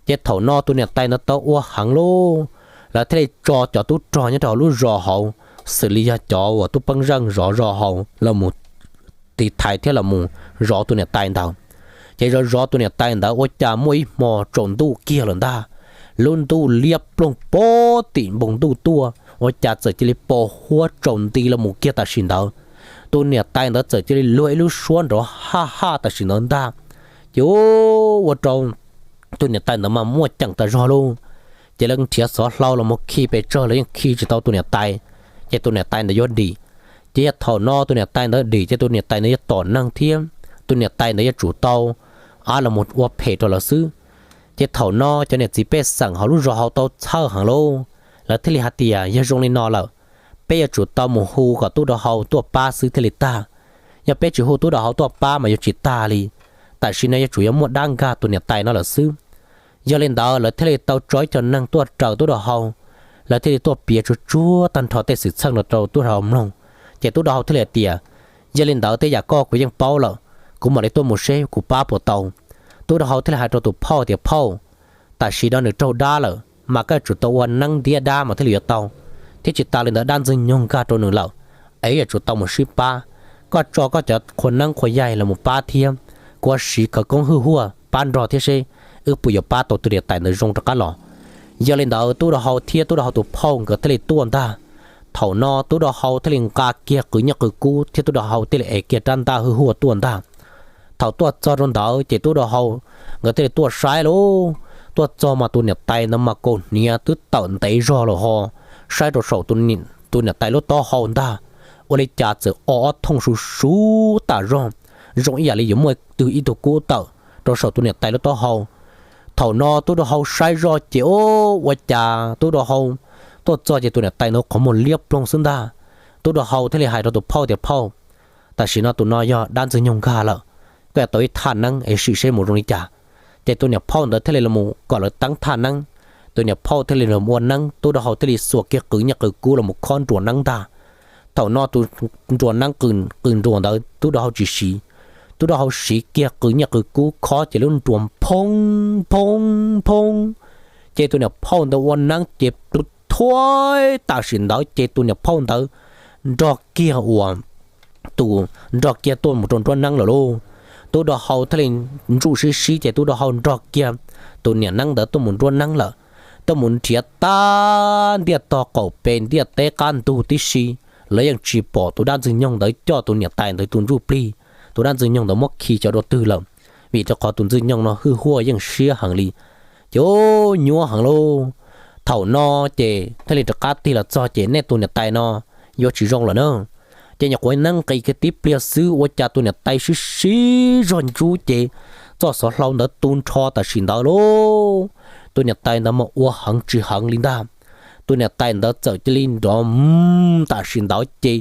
Ces thaum no tus niam tais ntawd tau ua heev lauj, lawv thiaj li tso cov tub rog nyob rau hauv lub zos hauv, xws li yog cov uas tub peeb zeej zov zos hauv los mus tiv thaiv thiab los mus zov tus niam tais ntawd. Ces zov zov tus niam tais ntawd ua cas muaj ib hmo tsaus ntuj kiag lawm ntag, lub ntuj liab ploog pem tim npoo ntuj tuaj ua cas txawm cia li pos huab tsaus nti los mus kiag tam sim ntawd. Tus niam tais ntawd txawm cia li luag ib lub suab nrov haj haj tam sim ntawd ntag. Ces ua rau tus niam tais ntawd mas muaj ceem tas zog lauj. Ces lawv nrhiav xov hlau los mus khi pes tsawg los yeej khi tsis tau tus niam tais, ces tus niam tais ntawd yuav dim. Ces yog thaum no tus niam tais ntawd dim ces tus niam tais ntawd yuav tom neeg thiab tus niam tais ntawd yuav tsum tau av los mus ua phem rau lawv xwb. Ces thaum no cov niam txiv pej xeem hauv lub zos hauv tau txhawj heev lauj, lawv thiaj li hais tias yog zoo li no lawm, peb yuav tsum tau mus hu kom tub rau hau tuaj pab xwb thiaj li tag. Yog peb tsis hu tub rau hau tuaj pab mas yuav tsis tag li. Tam sim no yuav tsum yuav muaj dab nkag tus niam tais no lawm xwb. Yog li ntawd lawv thiaj li tau tso ib co neeg tuaj raws tub rau hau, lawv thiaj li tuaj piav tsuag tsuag tag nrho tej xwm txheej no rau tub rau hau mloog. Ces tub rau hau thiaj li hais tias, yog li ntawd tej yam koj kuv yeej paub lawm, kuv mam li tuaj mus seb kuv pab puas tau. Tub rau hau thiaj li hais rau tus phauj tias phauj, tam sim no nws raug dab lawm mas koj yuav tsum tau ua neeb ntiab dab mas thiaj li yuav tau, thiab tsis tas li ntawd dab ntxwg nyoog nkag rau nws lawm, es yuav tsum tau mus sib pab. Koj tso koj cov qhua neeb qhua yaig los mus pab thiab, kuv siv khawv koob hwj huaj pab nrog thiab seb wb puas yuav pab tau tus niam tais ntawd zoo rov qab los. Yog li ntawd tub rau hau thiab tub rau hau tus phauj nkawd thiaj li tuaj ntag. Thaum no tub rau hau thiaj li nqa kiag qws nyiaj qws kub thiab tub rau hau thiaj li ev kiag rab ntaj hwj huaj tuaj ntag. Thaum tuaj txog rau ntawd ces tub rau hau nkawd thiaj li tuaj saib lauj. Tuaj txog mas tus niam tais ntawd mas kaus hniav twb tawm ntev zog lawm ho, saib rau saum tus niam tais lub taub hau ntag, ua li cas txawm o ob thooj suv suv tas zog, zoo ib yam li yuav muaj twg ib tug kub tawm rau saum tus niam tais lub taub hau. Thaum no tub rau hau saib zoj ces ua cas tub rau hau tuaj txog ces tus niam tais ntawd qhov muag liab ploog xwb ntag. Tub rau hau thiaj li hais rau tus phauj tias, Phauj, tam sim no tus no yog dab ntxwg nyoog nkag lawm, koj yuav tau ib thaj neeb es sim seb mus zoo li cas. Ces tus niam phauj ntawd thiaj li los kom lawv teeb thaj neeb. Tus niam phauj thiaj li los ua neeb, tub rau hau thiaj li xuas kiag qws nyiaj qws kub los khob nruas neeb ntag. Thaum no tus nruas neeb qws nruas ntawd tub rau hau tsis siv, tub rau hau siv kiag qws nyiaj qws kub khob ces lub nruas phoob phoob phoob, ces tus niam phauj ntawd ua neeb ces pw thuaib tam sim ntawd ces tus niam phauj ntawd nrog kiag uas tus nrog kiag tuaj mus rau nruab neeb lawm lauj. Tub rau hau thiaj li ntsuj sib sib ces tub rau hau nrog kiag tus niam neeb ntawd tuaj mus nruab neeb lawm, tuaj mus nrhiav tag ntiaj tog qaum pes ntiaj teb qab ntug tib si, lawv yeej tsis pom tus dab ntxwg nyoog ntawd coj tus niam tais ntawd tus ntsuj plig. Tus dab ntxwg nyoog ntawd muab khi cov dua twg lawm, vim rau qhov tus ntxwg nyoog no hwj huaj yeej siab heev li. Ces nyuaj heev lauj. Thaum no ces thiaj li rov qab tig los txog ces nej tus niam tais no yuav tsis zoo lawm na. Ces nyuam qhuav neeb nqis kiag tib pliag xwb ua cas tus niam tais sib sib zog ntsub ces txoj xov hlau ntawd tu nrho tam sim ntawd lauj. Tus niam tais ntawd mas ua heev tsis heev li ntag. Tus niam tais ntawd txawm cia li nrov tam sim ntawd ces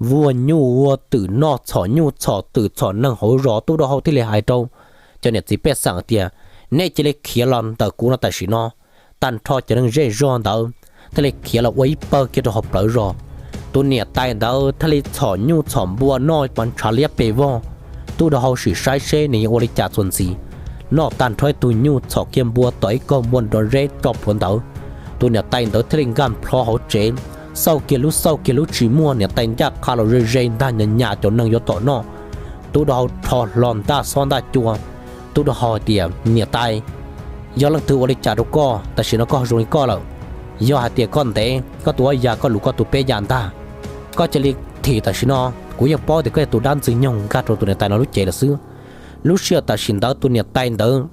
vuag nyuj vuag twm noj txhom nyuj txhom twm txhom neeg hauv zos. Tub rau hau thiaj li hais rau cov niam txiv pej xeem tias, Nej cia li khiav los ntawm kuv no tam sim no. Tag nrho cov neeg zej zog ntawd thiaj li khiav los ua ib pawg kiag rau hauv plawv zos. Tus niam tais ntawd thiaj li txhom nyuj txhom npua noj mas ntshav liab pes vog. Tub rau hau sim saib seb nws yuav ua li cas txuas ntxiv. Noj tag nrho ib tug nyuj txhom kiag npua tom ib kaug npua nrov zeb tso plhuav ntawd, tus niam tais ntawd thiaj li nkag plho hauv tsev, xauj kiag lub xauj kiag lub tsis muaj, niam tais ncaj qha los ze ze ntag, nyas nyas cov neeg yuav tom noj. Tub rau hau rho hlo ntaj xob ntaj cua. Tub rau hau hais tias, Niam tais, yog leej twg ua li cas rau koj tam sim no koj zoo li koj lawm? Yog hais tias koj ntev koj tus ob yas, koj luv koj tus peb yas ntag, koj cia li thim tam sim no. Kuv yeej paub tias koj yog tus dab ntxwg nyoog nkag rau tus niam tais no lub cev lawm xwb. Lub sij hawm tam sim ntawd tus niam tais ntawd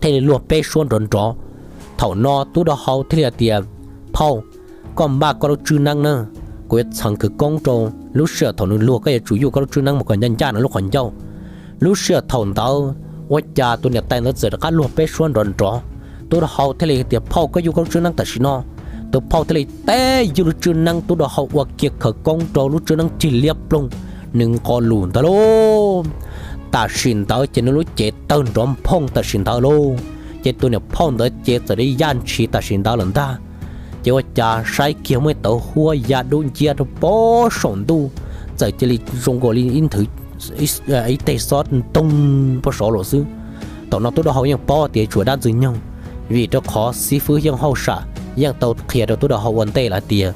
thiaj li luag peb suab nrov nrov. Thaum no tub rau hau thiaj li hais tias, Phauj, koj npaj koj lub tswb neeb na, kuv yuav txheev khawv koob rau. Lub sij hawm thaum nws luag koj yuav tsum yuj koj lub tswb neeb mus kom ncaj ncaj nws lub qhov ncauj. Lub sij hawm thaum ntawd ua cas tus niam tais ntawd txawm rov qab luag peb suab nrov nrov. Tub rau hau thiaj li tias, Phauj, koj yuj koj lub tswb neeb tam sim no. Tus phauj thiaj li teb yuj lub tswb neeb, tub rau hau ua kiag khawv koob rau lub tswb neeb cig liab ploog, nws nqos lus ntawd lauj. Tam sim ntawd ces nws lub cev tawg nrov nphooj tam sim ntawd lauj. Ces tus niam phauj ntawd ces txawm li yaj ntshis tam sim ntawd lawm ntag. Ces ua cas saib kiag muaj ib tauv huab ya dub nciab rau pem saum ntuj, txawm cia li zoo nkaus li ib teg xob ntoog pem saud lawm xwb. Thaum no tub rau hau yeej paub tias tsuas dab ntxwg nyoog, vim rau qhov xib fwb Yeej Hauj Sam yeej tau qhia rau tub rau hau ua ntej lawm hais tias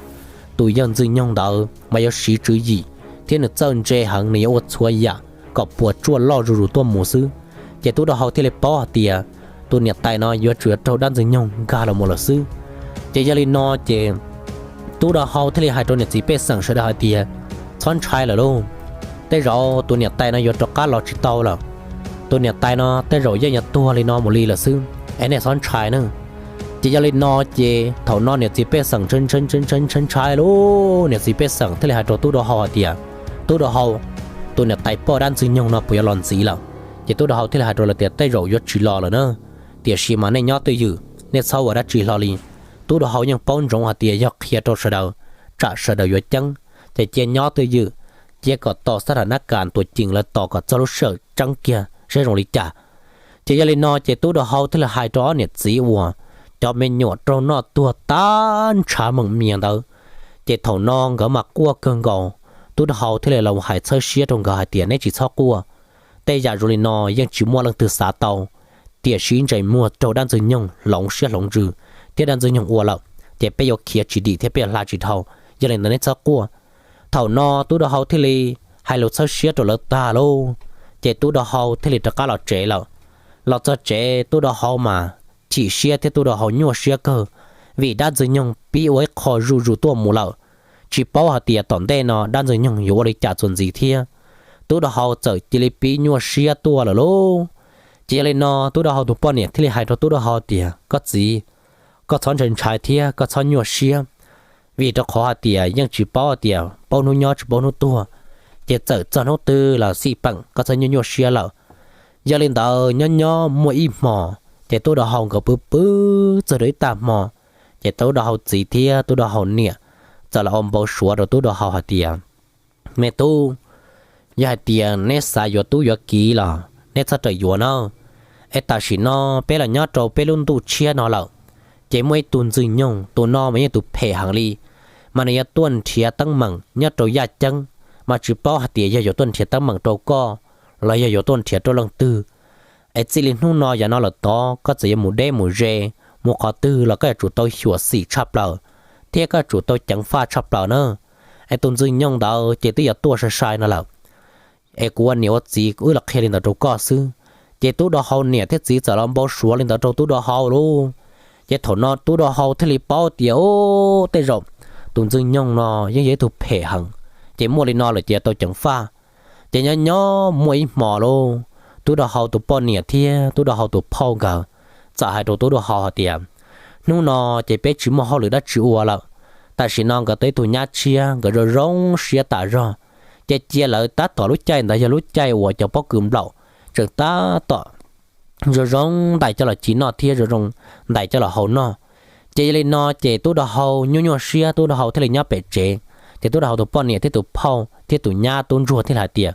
tus yawg ntxwg nyoog ntawd mas yuav siv tswv yim thiab nws txawj ntse heev, nws yuav ua txhua yam kom puas tsuaj loj zuj zus tuaj mus xwb. Ces tub rau hau thiaj li paub hais tias tus niam tais no yuav tsum yuav raug dab ntxwg nyoog nkag los mus lawm xwb. Ces yog li no ces tub rau hau thiaj li hais rau niam txiv pej xeem sawv daws hais tias, Txhob ntshai lawm lauj, tej zaum tus niam tais no yuav rov qab los tsis tau lawm. Tus niam tais no tej zaum yeej yuav tuag li no mus li lawm xwb, es nej txhob ntshai na. Ces yog li no ces thaum no niam txiv pej xeem ntshai ntshai ntshai ntshai ntshai lauj, niam txiv pej xeem thiaj li hais rau tub rau hau hais tias, Tub rau hau, tus niam tais poj dab ntxwg nyoog no puas yuav los ntxiv lawm? Ces tub rau hau thiaj li hais rau lawv tias, Tej zaum yuav tsis los lawm na, tiam sis mas nej nyob twj ywm, nej txhob ua dab tsi hlo li. Tub rau hau yeej paub ntsoov hais tias yog qhia rau sawv daws, tsam sawv daws yuav ceeb. Ces cia nyob twj ywm, cia kom tos xab tham nab kas tuam ceem lawv tos kom txog lub sij hawm tseeb kiag saib zoo li cas. Ces yog li no ces tub rau hau thiaj li hais rau ob niam txiv uas cov me nyuam raug noj tuag tag ntshav meem mias ntawd. Ces thaum no nkawd mas quaj kawg nkaus, tub rau hau thiaj li los hais txhawb siab rau nkawd hais tias, Neb tsis txhob quaj, tej yam zoo li no yeej tsis muaj leej twg xav tau, tiam sis ntsej muag raug dab ntxwg nyoog hloov siab hloov ntsws thiab dab ntxwg nyoog ua lawm, ces peb yuav khiav tsis dim thiab peb yuav hla tsis dhau. Yog li ntawd neb txhob quaj. Thaum no tub rau hau thiaj li hais lus txhawb siab rau lawv tag lauj, ces tub rau hau thiaj li rov qab los tsev lawm. Los txog tsev tub rau hau mas chim siab thiab tub rau hau nyuaj siab kawg, vim dab ntxwg nyoog pib ua ib qho zuj zus tuaj mus lawm. Tsis paub hais tias tom ntej no dab ntxwg nyoog yuav ua li cas txuas ntxiv thiab. Tub Dau Hau txawm cia li pib nyuaj siab tuaj lawm lauj. Ces yog li no Tub Dau Hau tus poj niam thiaj li hais rau Tub Dau Hau tias, Koj txiv, koj txhob ntshai ntshai thiab koj txhob nyuaj siab, vim rau qhov hais tias yeej tsis paub tias paub hnub nyob tsis paub hnub tuag, ces txawm txog hnub twg los xij peem, koj txhob nyuaj nyuaj siab lawm. Yog li ntawd nyob nyob muaj ib hmos, ces Tub Dau Hau nkawd pw pw txog rau ib tag hmo, ces Tub Dau Hau txiv thiab Tub Dau Hau niam txawm los ua npau suav rau Tub Dau Hau hais tias, Me tub, yog hais tias neb xav yuav tub yuav kiv los neb txhob rawm yuav na. Es tam sim no peb los nyob rau peb lub ntuj tshiab no lawm, ces muaj ib tug ntxwg nyoog, tus no mas yeej tus phem heev li, mas nws yuav tuaj nrhiav teeb meem nyob rau yaj ceeb, mas tsis paub hais tias yog yuav tuaj nrhiav teeb meem rau koj los yog yuav tuaj nrhiav rau leej twg. Es txij li hnub no yav no lawm tod koj txawm yuav mus deb mus ze, mus qhov twg los koj yuav tsum tau xyuam xim tshaj plaws, thiab koj yuav tsum tau ceev faj tshaj plaws na. Es tus ntxwg nyoog ntawd ces twb yuav tuaj sai sai no lawm, es kuv ua niam ua txiv wb los qhia li ntawd rau koj xwb. Ces Tub Dau Hau niam thiab txiv txawm los npau suav li ntawd rau Tub Dau Hau lauj. Ces thaum no Tub Dau Hau thiaj li paub tias, Ub, tej zaum tus ntxwg nyoog no yeej yog ib tug phem heev, ces muaj li no lawm ces tau ceev faj. Ces nyob nyob muaj ib hmos lauj, Tub Dau Hau tus poj niam thiab Tub Dau Hau tus phauj nkawd txawm hais rau Tub Dau Hau hais tias, Hnub no ces peb tsis muaj hauj lwm dab tsi ua lawm. Tam sim no nkawd tau ib tug nyab tshiab, nkawd zoo zoo siab tas zog, ces cia lawv tab tom lub caij ntawd yog lub caij uas cov pob kws nplaum tseem tab tom zoo zoo ntais coj los ci noj thiab zoo zoo ntais coj los hau noj. Ces yog li no ces Tub Dau Hau nyuaj nyuaj siab, Tub Dau Hau thiaj li nyob pem tsev. Ces Tub Dau Hau tus poj niam thiab tus phauj thiab tus nyab tub ntsuag thiaj li hais tias,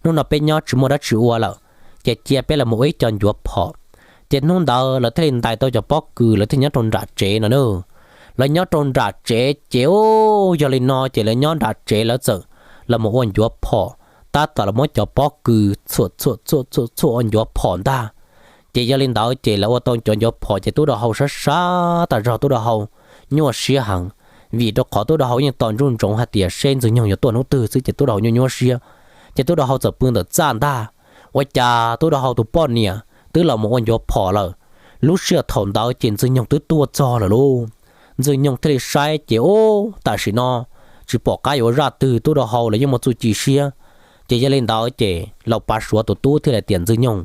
Hnub no peb nyob tsis muaj dab tsi ua lawm, ces cia peb los mus ua ib co ncuav phom. Ces hnub ntawd lawv thiaj li ntais tau cov pob kws, lawv thiaj nyob rau nram tsev no na. Lawv nyob rau nram tsev ces, ub, yog li no ces lawv nyob nram tsev lawv txawm los mus ua ncuav phom, tab tom los muab cov pob kws txhuam txhuam txhuam txhuam ua ncuav phom ntag. Ces yog li ntawd ces lawv ua tau cov ncuav phom ces Tub Dau Hau sab sab tas zog, Tub Dau Hau nyuaj siab heev, vim rau qhov Tub Dau Hau yeej tos ntsoov ntsoov hais tias seb ntxwg nyoog yuav tuaj hnub twg xwb ces Tub Dau Hau nyuaj nyuaj siab. Ces Tub Dau Hau txawm pw ntawm txaj ntag, ua cas Tub Dau Hau tus poj niam twb los mus ua ncuav phom lawm. Lub sij hawm thaum ntawd ces ntxwg nyoog twb tuaj txog lawm lauj. Ntxwg nyoog thiaj li saib ces, ub, tam sim no tsis pom qab yuav ua zaj twg, Tub Dau Hau los yeej muaj txuj ci siab. Ces yog li ntawd ces Laus Pav Suav tus tub thiaj li tias, Ntxwg nyoog,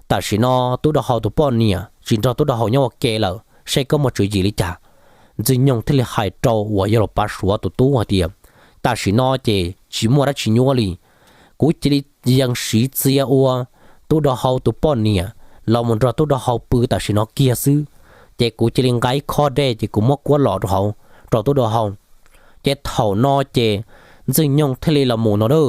tam sim no Tub Dau Hau tus poj niam tsis nrog Tub Dau Hau nyob ua ke lawm, seb koj muaj tswv yim li cas? Ntxwg nyoog thiaj li hais rau uas yog Laus Pav Suav tus tub hais tias, Tam sim no ces tsis muaj dab tsi nyuaj li, kuv cia li yees siv txia ua Tub Dau Hau tus poj niam los mus nrog Tub Dau Hau pw tam sim no kiag xwb. Ces kuv cia li nqa ib khob dej ces kuv muab kuab los rau hauv rau Tub Dau Hau. Ces thaum no ces Ntxwg Nyoog thiaj li los mus no a.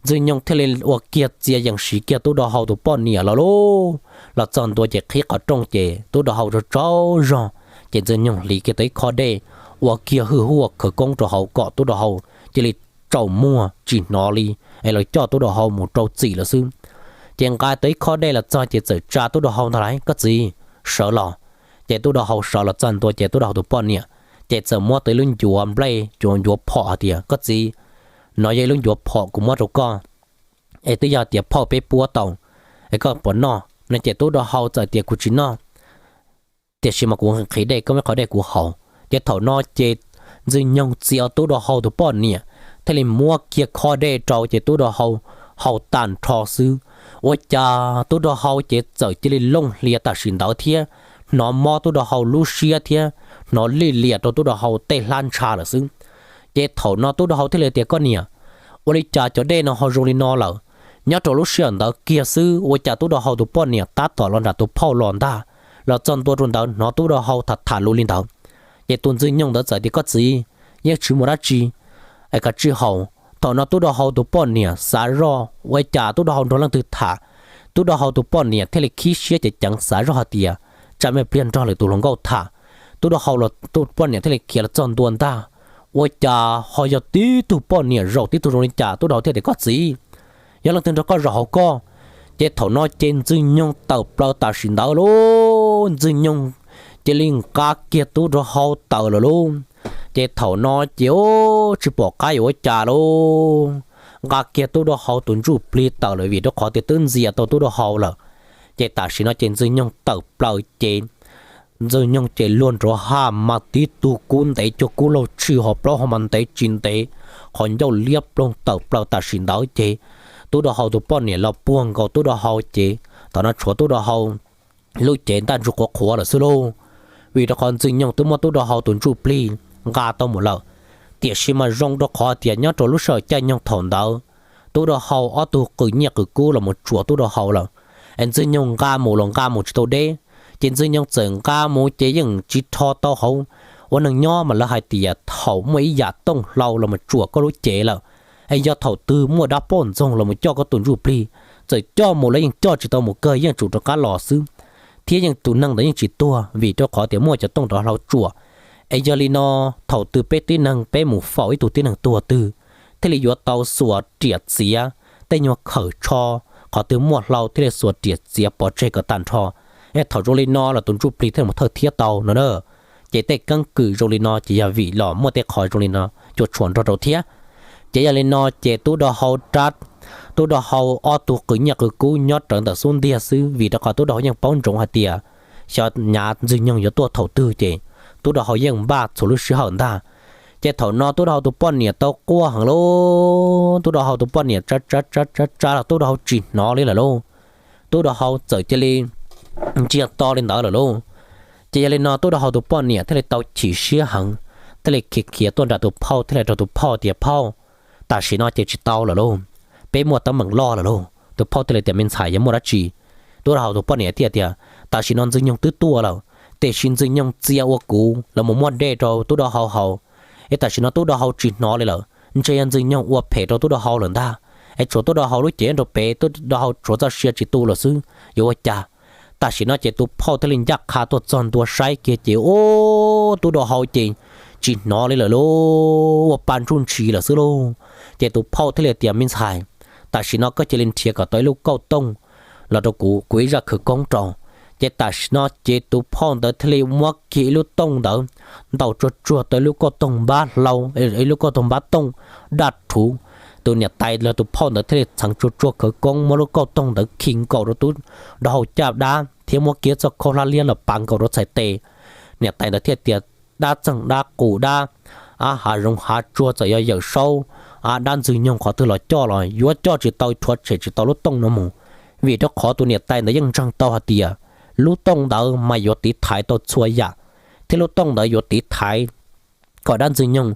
Ntxwg Nyoog thiaj li ua kiag txia yees siv kiag Tub Dau Hau tus poj niam los lauj. Los txog ntua ces qhib qhov rooj ces Tub Dau Hau tsaug tsaug zog, ces Ntxwg Nyoog hliv kiag tau ib khob dej, ua kiag hwj huaj khawv koob rau hauv kom Tub Dau Hau cia li tsaus muag tsis hnov li, es los coj Tub Dau Hau mus rau txim lawm xwb. Ces nqa tau ib khob dej los txog ces txawm tsa Tub Dau Hau ntag lauj, Koj txiv, sawv los. Ces Tub Dau Hau sawv los txog ntua ces Tub Dau Hau tus poj niam ces txawm muab tau ib lub ncuav nplej, ncuav phom hais tias, Koj txiv, no yog ib lub ncuav phom kuv muab rau koj, es twb yog tias phauj peb puab tau, es koj puas noj no? Ces Tub Dau Hau txawm tias, Kuv tsis noj, tiam sis mas kuv nqhis dej, koj muab qhov dej kuv haus. Ces thaum no ces Ntxwg Nyoog txia Tub Dau Hau tus poj niam thiaj li muab kiag khob dej rau ces Tub Dau Hau haus tag nrho xwb, ua cas Tub Dau Hau ces txawm cia li looj hlias tam sim ntawd thiab, hnov mob Tub Dau Hau lub siab thiab hnov lij liam rau Tub Dau Hau tej hlab ntsha lawm xwb. Ces thaum no Tub Dau Hau thiaj li tias, Koj niam, ua li cas cov dej no ho zoo li no lawm? Nyob rau lub sij hawm ntawd kiag xwb ua cas Tub Dau Hau tus poj niam tab tom los nram tus phauj los ntag, los txog ntua rau ntawd hnov Tub Dau Hau tham tham lus li ntawd. Ces tus Ntxwg Nyoog ntawd txawm tias, Koj txiv, yeej tsis muaj dab tsi, es kav tsij haus. Thaum no Tub Dau Hau tus poj niam xav zoj ua cas Tub Dau Hau nrog leej twg tham, Tub Dau Hau tus poj niam thiaj li khib siab ceev ceev xav zoj hais tias tsam me pliag nrog lwm tus hluas nkauj tham. Tub Dau Hau los tus poj niam thiaj li khiav los txog ntua ntag, ua cas ho yog tib tug poj niam zaum tib tug zoo li cas. Tub Dau Hau thiaj tias, Koj txiv, yog leej twg nrog koj zaum hauv koj? Ces thaum no ces Ntxwg Nyoog tawm plaws tam sim ntawd lauj. Ntxwg Nyoog cia li nqa kiag Tub Dau Hau tawm lawm lauj. Ces thaum no ces tsis pom qab yuav ua cas lauj, nqa kiag Tub Dau Hau tus ntsuj plig tawm lawm vim rau qhov tias twb ntxias tau Tub Dau Hau lawm. Ces tam sim no ces Ntxwg Nyoog tawm plaws ces Ntxwg Nyoog ces luag nrov haj mas tib tug kub ntev cuag kub laug tshwj ho plaub hau mas ntev tsis ntev, qhov ncauj liab ploog tawm plaws tam sim ntawd ces tub rau hau tus poj niam los puag nkaus tub rau hau ces thaum no tshuav tub rau hau lub cev ntaj ntsug qhuav qhuav lawm xwb lauj. Vim rau qhov Ntxwg Nyoog twb muab tub rau hau tus ntsuj plig nqa tau mus lawm. Tiam sis mas zoo rau qhov tias nyob rau lub sij hawm caij nyoog thaum ntawd, tub rau hau ob tug qw nyiaj qw kub los mus tsuam tub rau hau lawm, es Ntxwg Nyoog nqa mus los nqa mus tsis tau deb. Ces Ntxwg Nyoog txawm nqa mus ces yeej tsis rho tau hauv. Ua neeg nyob mas lawv hais tias thaum muaj ib yam tooj hlau los mus tsuam koj lub cev lawm, es yog thaum twg muaj dab poj ntxoog los mus coj koj tus ntsuj plig, txawm coj mus los yeej coj tsis tau mus kawg, yeej tsum rov qab los xwb, thiab yeej tus neeg ntawd yeej tsis tuag vim rau qhov tias muaj cov tooj rov hlau tsuam. Es yog li no, thaum twg peb tib neeg peb mus faus ib tug tib neeg tuag twg, thiaj li yuav tau xuas riam txiav tej nyuag khawm tsho, qhov twg muaj hlau thiaj li xuas riam txiav pov tseg kom tag nrho. Es thaum zoo li no los tus ntsuj plig thiaj mus thawj thiab tau no na. Ces tej keeb kwm zoo li no ces yog vim los muaj tej qhov zoo li no cuam tshuam nrog rau thiab. Ces yog li no ces tub rau hau rab, tub rau hau ob tug qw nyiaj qw kub nyob rawv ntawm xub ntiag xwb, vim rau qhov tub rau hau yeej paub ntsoov hais tias xyov nyav Ntxwg Nyoog yuav tuaj thaum twg ces tub rau hau yeej npaj txhua lub sij hawm ntag. Ces thaum no tub rau hau tus poj niam tau quaj heev lauj, tub rau hau tus poj niam tsa tsa tsa tsa los tub rau hau tsis hnov li lawm lauj. Tub rau hau txawm cia li ntsiag to li ntawd lawm lauj. Ces yog li no tub rau hau tus poj niam thiaj li tau chim siab heev, thiaj li khiav khiav tuaj nram tus phauj thiaj li rau tus phauj tias, Phauj, tam sim no ces tsis tau lawm lauj, peb muaj teeb meem loj lawm lauj. Tus phauj thiaj li tias, Me ntxhais, yog muaj dab tsi? Tub rau hau tus poj niam thiaj tias, Tam sim no Ntxwg Nyoog twb tuaj lawm, tiam sis Ntxwg Nyoog txia ua kuv los mus muab dej rau tub rau hau haus, es tam sim no tub rau hau tsis hnov li lawm, ntshe yog Ntxwg Nyoog ua phem rau tub rau hau lawm ntag. Es tshuav tub rau hau lub cev rau pem, tub rau hau tshuav txoj sia tsis tu lawm xwb, yuav ua cas? Tam sim no ces tus phauj thiaj li ncaj qha tuaj txog ntua saib kiag ces ub, tub rau hau ces tsis hnov li lawm lauj, ua pa ntsuj ntshis lawm xwb lauj. Ces tus phauj thiaj li tias, Me ntxhais, tam sim no koj cia li nrhiav kom tau ib lub kauj tooj los rau kuv, kuv ib zaj khawv koob rau. Ces tam sim no ces tus phauj ntawd thiaj li muab kiag ib lub tooj ntawd ntaus tsuag tsuag tau ib lub kauj tooj npab hlau, ib lub kauj tooj npab tooj daj rhuv. Tus niam tais los tus phauj ntawd thiaj li txheev tsuag tsuag khawv koob muab lub kauj tooj ntawd khi nkaus rau tub rau hau caj dab thiab muab kiag txoj khaub hlab liab los pav nkaus rau txhais tes. Niam tais ntawd thiaj tias, Dab txeeg dab qus dab, a, hav zoov hav tsuag txawm yog Yawm Saub, a, dab Ntxwg Nyoog qhov twg los coj los yuav coj tsis tau, rhuav tshem tsis tau lub tooj no mus. Vim rau qhov tus niam tais ntawd yeej ntseeg tau hais tias lub tooj ntawd mas yuav tiv thaiv tau txhua yam, thiab lub tooj ntawd yuav tiv thaiv kom dab Ntxwg Nyoog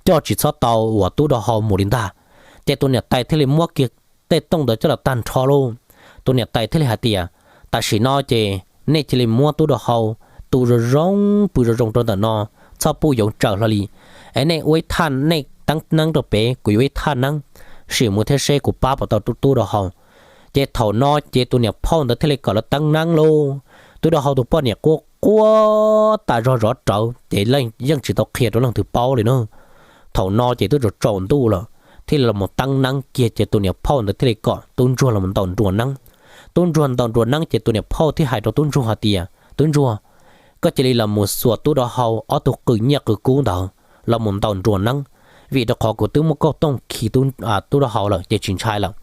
coj tsis txhob tau uas tub rau hau mus li ntag. Ces tus niam tais thiaj li muab kiag tej tooj ntawd coj los tag nrho lauj. Tus niam tais thiaj li hais tias, Tam sim no ces nej cia li muab tub rau hau tu zoo zoo, pw zoo zoo rau ntawm no, txhob pub yoov tsawm hlo li. Es nej ua ib thaj, nej teeb neeb rau pem, kuv yuav ib thaj neeb, sim mus thiab seb kuv pab puas tau tub rau hau. Ces thaum no ces tus niam phauj ntawd thiaj li kom lawv teeb neeb lauj. Tub rau hau tus poj niam quaj quaj tas zog zov rawv ces yeej tsis tau qhia rau leej twg paub li na. Thaum no ces twb tsaus tsaus ntuj lawm, thiaj li los teeb neeb kiag ces tus niam phauj ntawd thiaj li kom tub ntsuag los ntaus nruas neeb. Tub ntsuag ntaus nruas neeb ces tus niam phauj thiaj hais rau tub ntsuag hais tias, Tub ntsuag, koj cia li los mus xuas tub rau hau ob tug qws nyiaj qws kub ntawd los mus ntaus nruas neeb, vim rau qhov kuv twb muab kauj tooj khi tub rau hau lawm ces tsis ntshai lawm.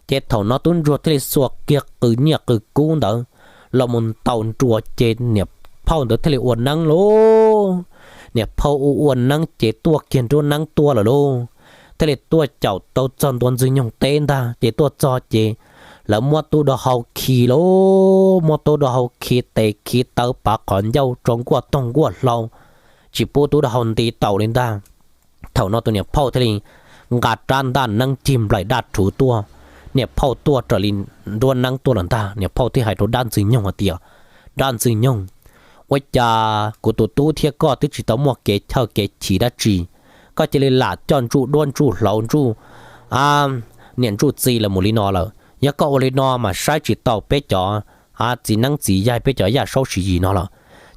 Ces thaum no tub ntsuag thiaj li xuas kiag qws nyiaj qws kub ntawd los mus ntaus nruas ces niam phauj ntawd thiaj li ua neeb lauj. Niam phauj ua ua neeb ces tuaj kiag nruab neeb tuaj lawm lauj. Thiaj li tuaj caum tau txog ntua Ntxwg Nyoog teb ntag ces tuaj txog ces lawv muab tub rau hau khi lauj, muab tub rau hau khi tes khi taw pav qhov ncauj tso nkuaj toog nkuaj hlau, tsis pub tub rau hau nti taus li ntag. Thaum no tus niam phauj thiaj li nqa rab ntaj neeb cig nplaim daj rhuv tuaj. Niam phauj tuaj raws li nruab neeb tuaj lawm ntag, niam phauj thiaj hais rau dab Ntxwg Nyoog hais tias, Dab Ntxwg Nyoog, ua cas kuv tus tub thiab koj twb tsis tau muaj kev chawj kev chim dab tsi, koj cia li lam coj ntsuj duab ntsuj hlauv ntsuj, a, niam ntsuj txiv los mus li no lawm. Yog koj ua li no mas saib tsis taus peb cov, a, txiv neeb txiv yaig, peb cov yaj saub siv yim no lawm.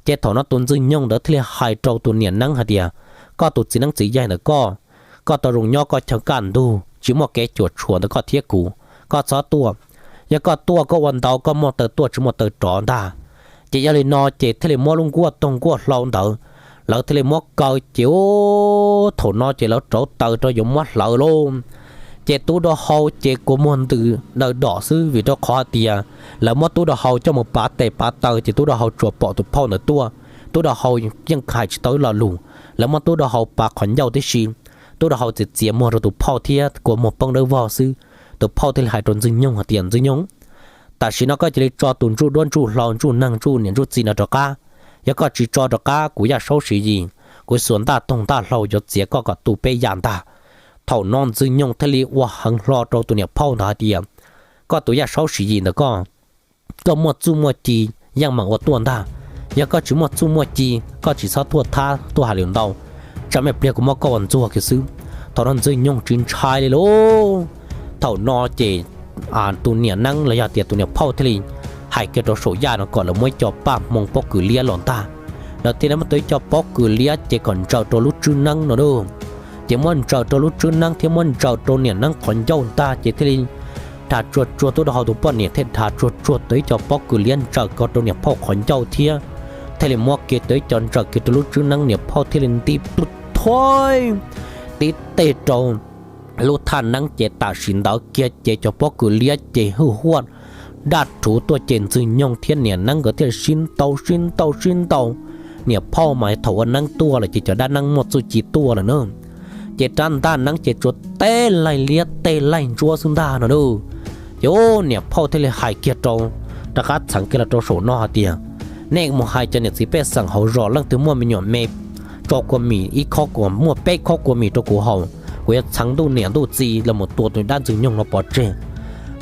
Ces thaum no tus Ntxwg Nyoog ntawd thiaj li hais rau tus niam neeb hais tias, Koj tus txiv neeb txiv yaig ntawd koj, koj tau zoo nyob koj chaw kaj ntug tsis muaj kev cuam tshuam ntawm koj thiab kuv, koj txhob tuaj. Yog koj tuaj koj ua ntau koj muaj taw tuaj tsis muaj taw rov ntag. Ces yog li no ces thiaj li muab lub nkuaj toog nkuaj hlau ntawd, lawv thiaj li muab kaw ces ub, thaum no ces lawv rauv taws rau yuav muab hlawv lauj. Ces tub rau hau ces kua muag ntws daws dom xwb vim rau qhov hais tias lawv muab tub rau hau coj mus pav tes pav taw ces tub rau hau tsuas pom tus phauj ntawd tuaj. Tub rau hau yeej hais tsis tau ib lo lus, lawv muab tub rau hau pav qhov ncauj tib si. Tub rau hau txiav txiav muag rau tus phauj thiab kua muag poob dawb vog xwb. Tus phauj thiaj li hais rau Ntxwg Nyoog hais tias, Ntxwg Nyoog, tam sim no koj cia li tso tus ntsuj duab ntsuj hlau ntsuj neeg ntsuj niam ntsuj txiv no rov qab. Yog koj tsis tso rov qab kuv yaj saub Siv Yis, kuv xuas ntaj toog ntaj hlau yuav txiav koj kom tu peb yam ntag. Thaum no Ntxwg Nyoog thiaj li ua heev hlo rau tus niam phauj ntawd hais tias, Koj tus yaj saub Siv Yis ntawd koj, koj muaj txuj muaj ci yeej meem ua tuaj ntag. Yog koj tsis muaj txuj muaj ci, koj tsis txhob tuaj thab tuaj hais lus ntau, tsam ib pliag kuv muab koj ua ntxuag kiag xwb. Thaum no Ntxwg Nyoog tsis ntshai li lauj. Thaum no ces tus niam neeb los yog tias tus niam phauj thiaj li hais kiag rau saum yaj no kom lawv muab ib co paj hmoo pob kws liab los ntag. Lawv thiaj li muab tau ib co pob kws liab ces kom ntsaws rau lub tswb neeb no lauj. Ces muab ntsaws rau lub tswb neeb thiab muab ntsaws rau niam neeb qhov ncauj ntag ces thiaj li dhas tsuag tsuag, tub rau hauv tus poj niam thiaj dhas tsuag tsuag tau ib co pob kws liab ntsaws ko rau niam phauj qhov ncauj thiab thiaj li muab kiag tau ib co ntsaws kiag rau lub tswb neeb, niam phauj thiaj li nti pw thuaib tib teg rau lub thaj neeb ces tam sim ntawd kiag ces cov pob kws liab ces hwj huaj daj rhuv tuaj ces Ntxwg Nyoog thiab niam neeb nkawd thiaj sib ntaus sib ntaus sib ntaus. Niam phauj mas thaum ua neeb tuaj lawm ces cov dab neeb muaj txuj ci tuaj lawm na. Ces rab ntaj neeb ces tsuas tej laig liab tej laig ntsuab xwb ntag no lauj. Ces niam phauj thiaj li hais kiag rau, rov qab txheev kiag los rau saum no hais tias, Nej mus hais cov niam txiv pej xeem hauv zos leej twg muaj me nyuam me tso kua mis ib khob kua, muaj peb khob kua mis rau kuv haus, kuv yuav txheev ntuj niam ntuj txiv los mus tua tus dab Ntxwg Nyoog no pov tseg.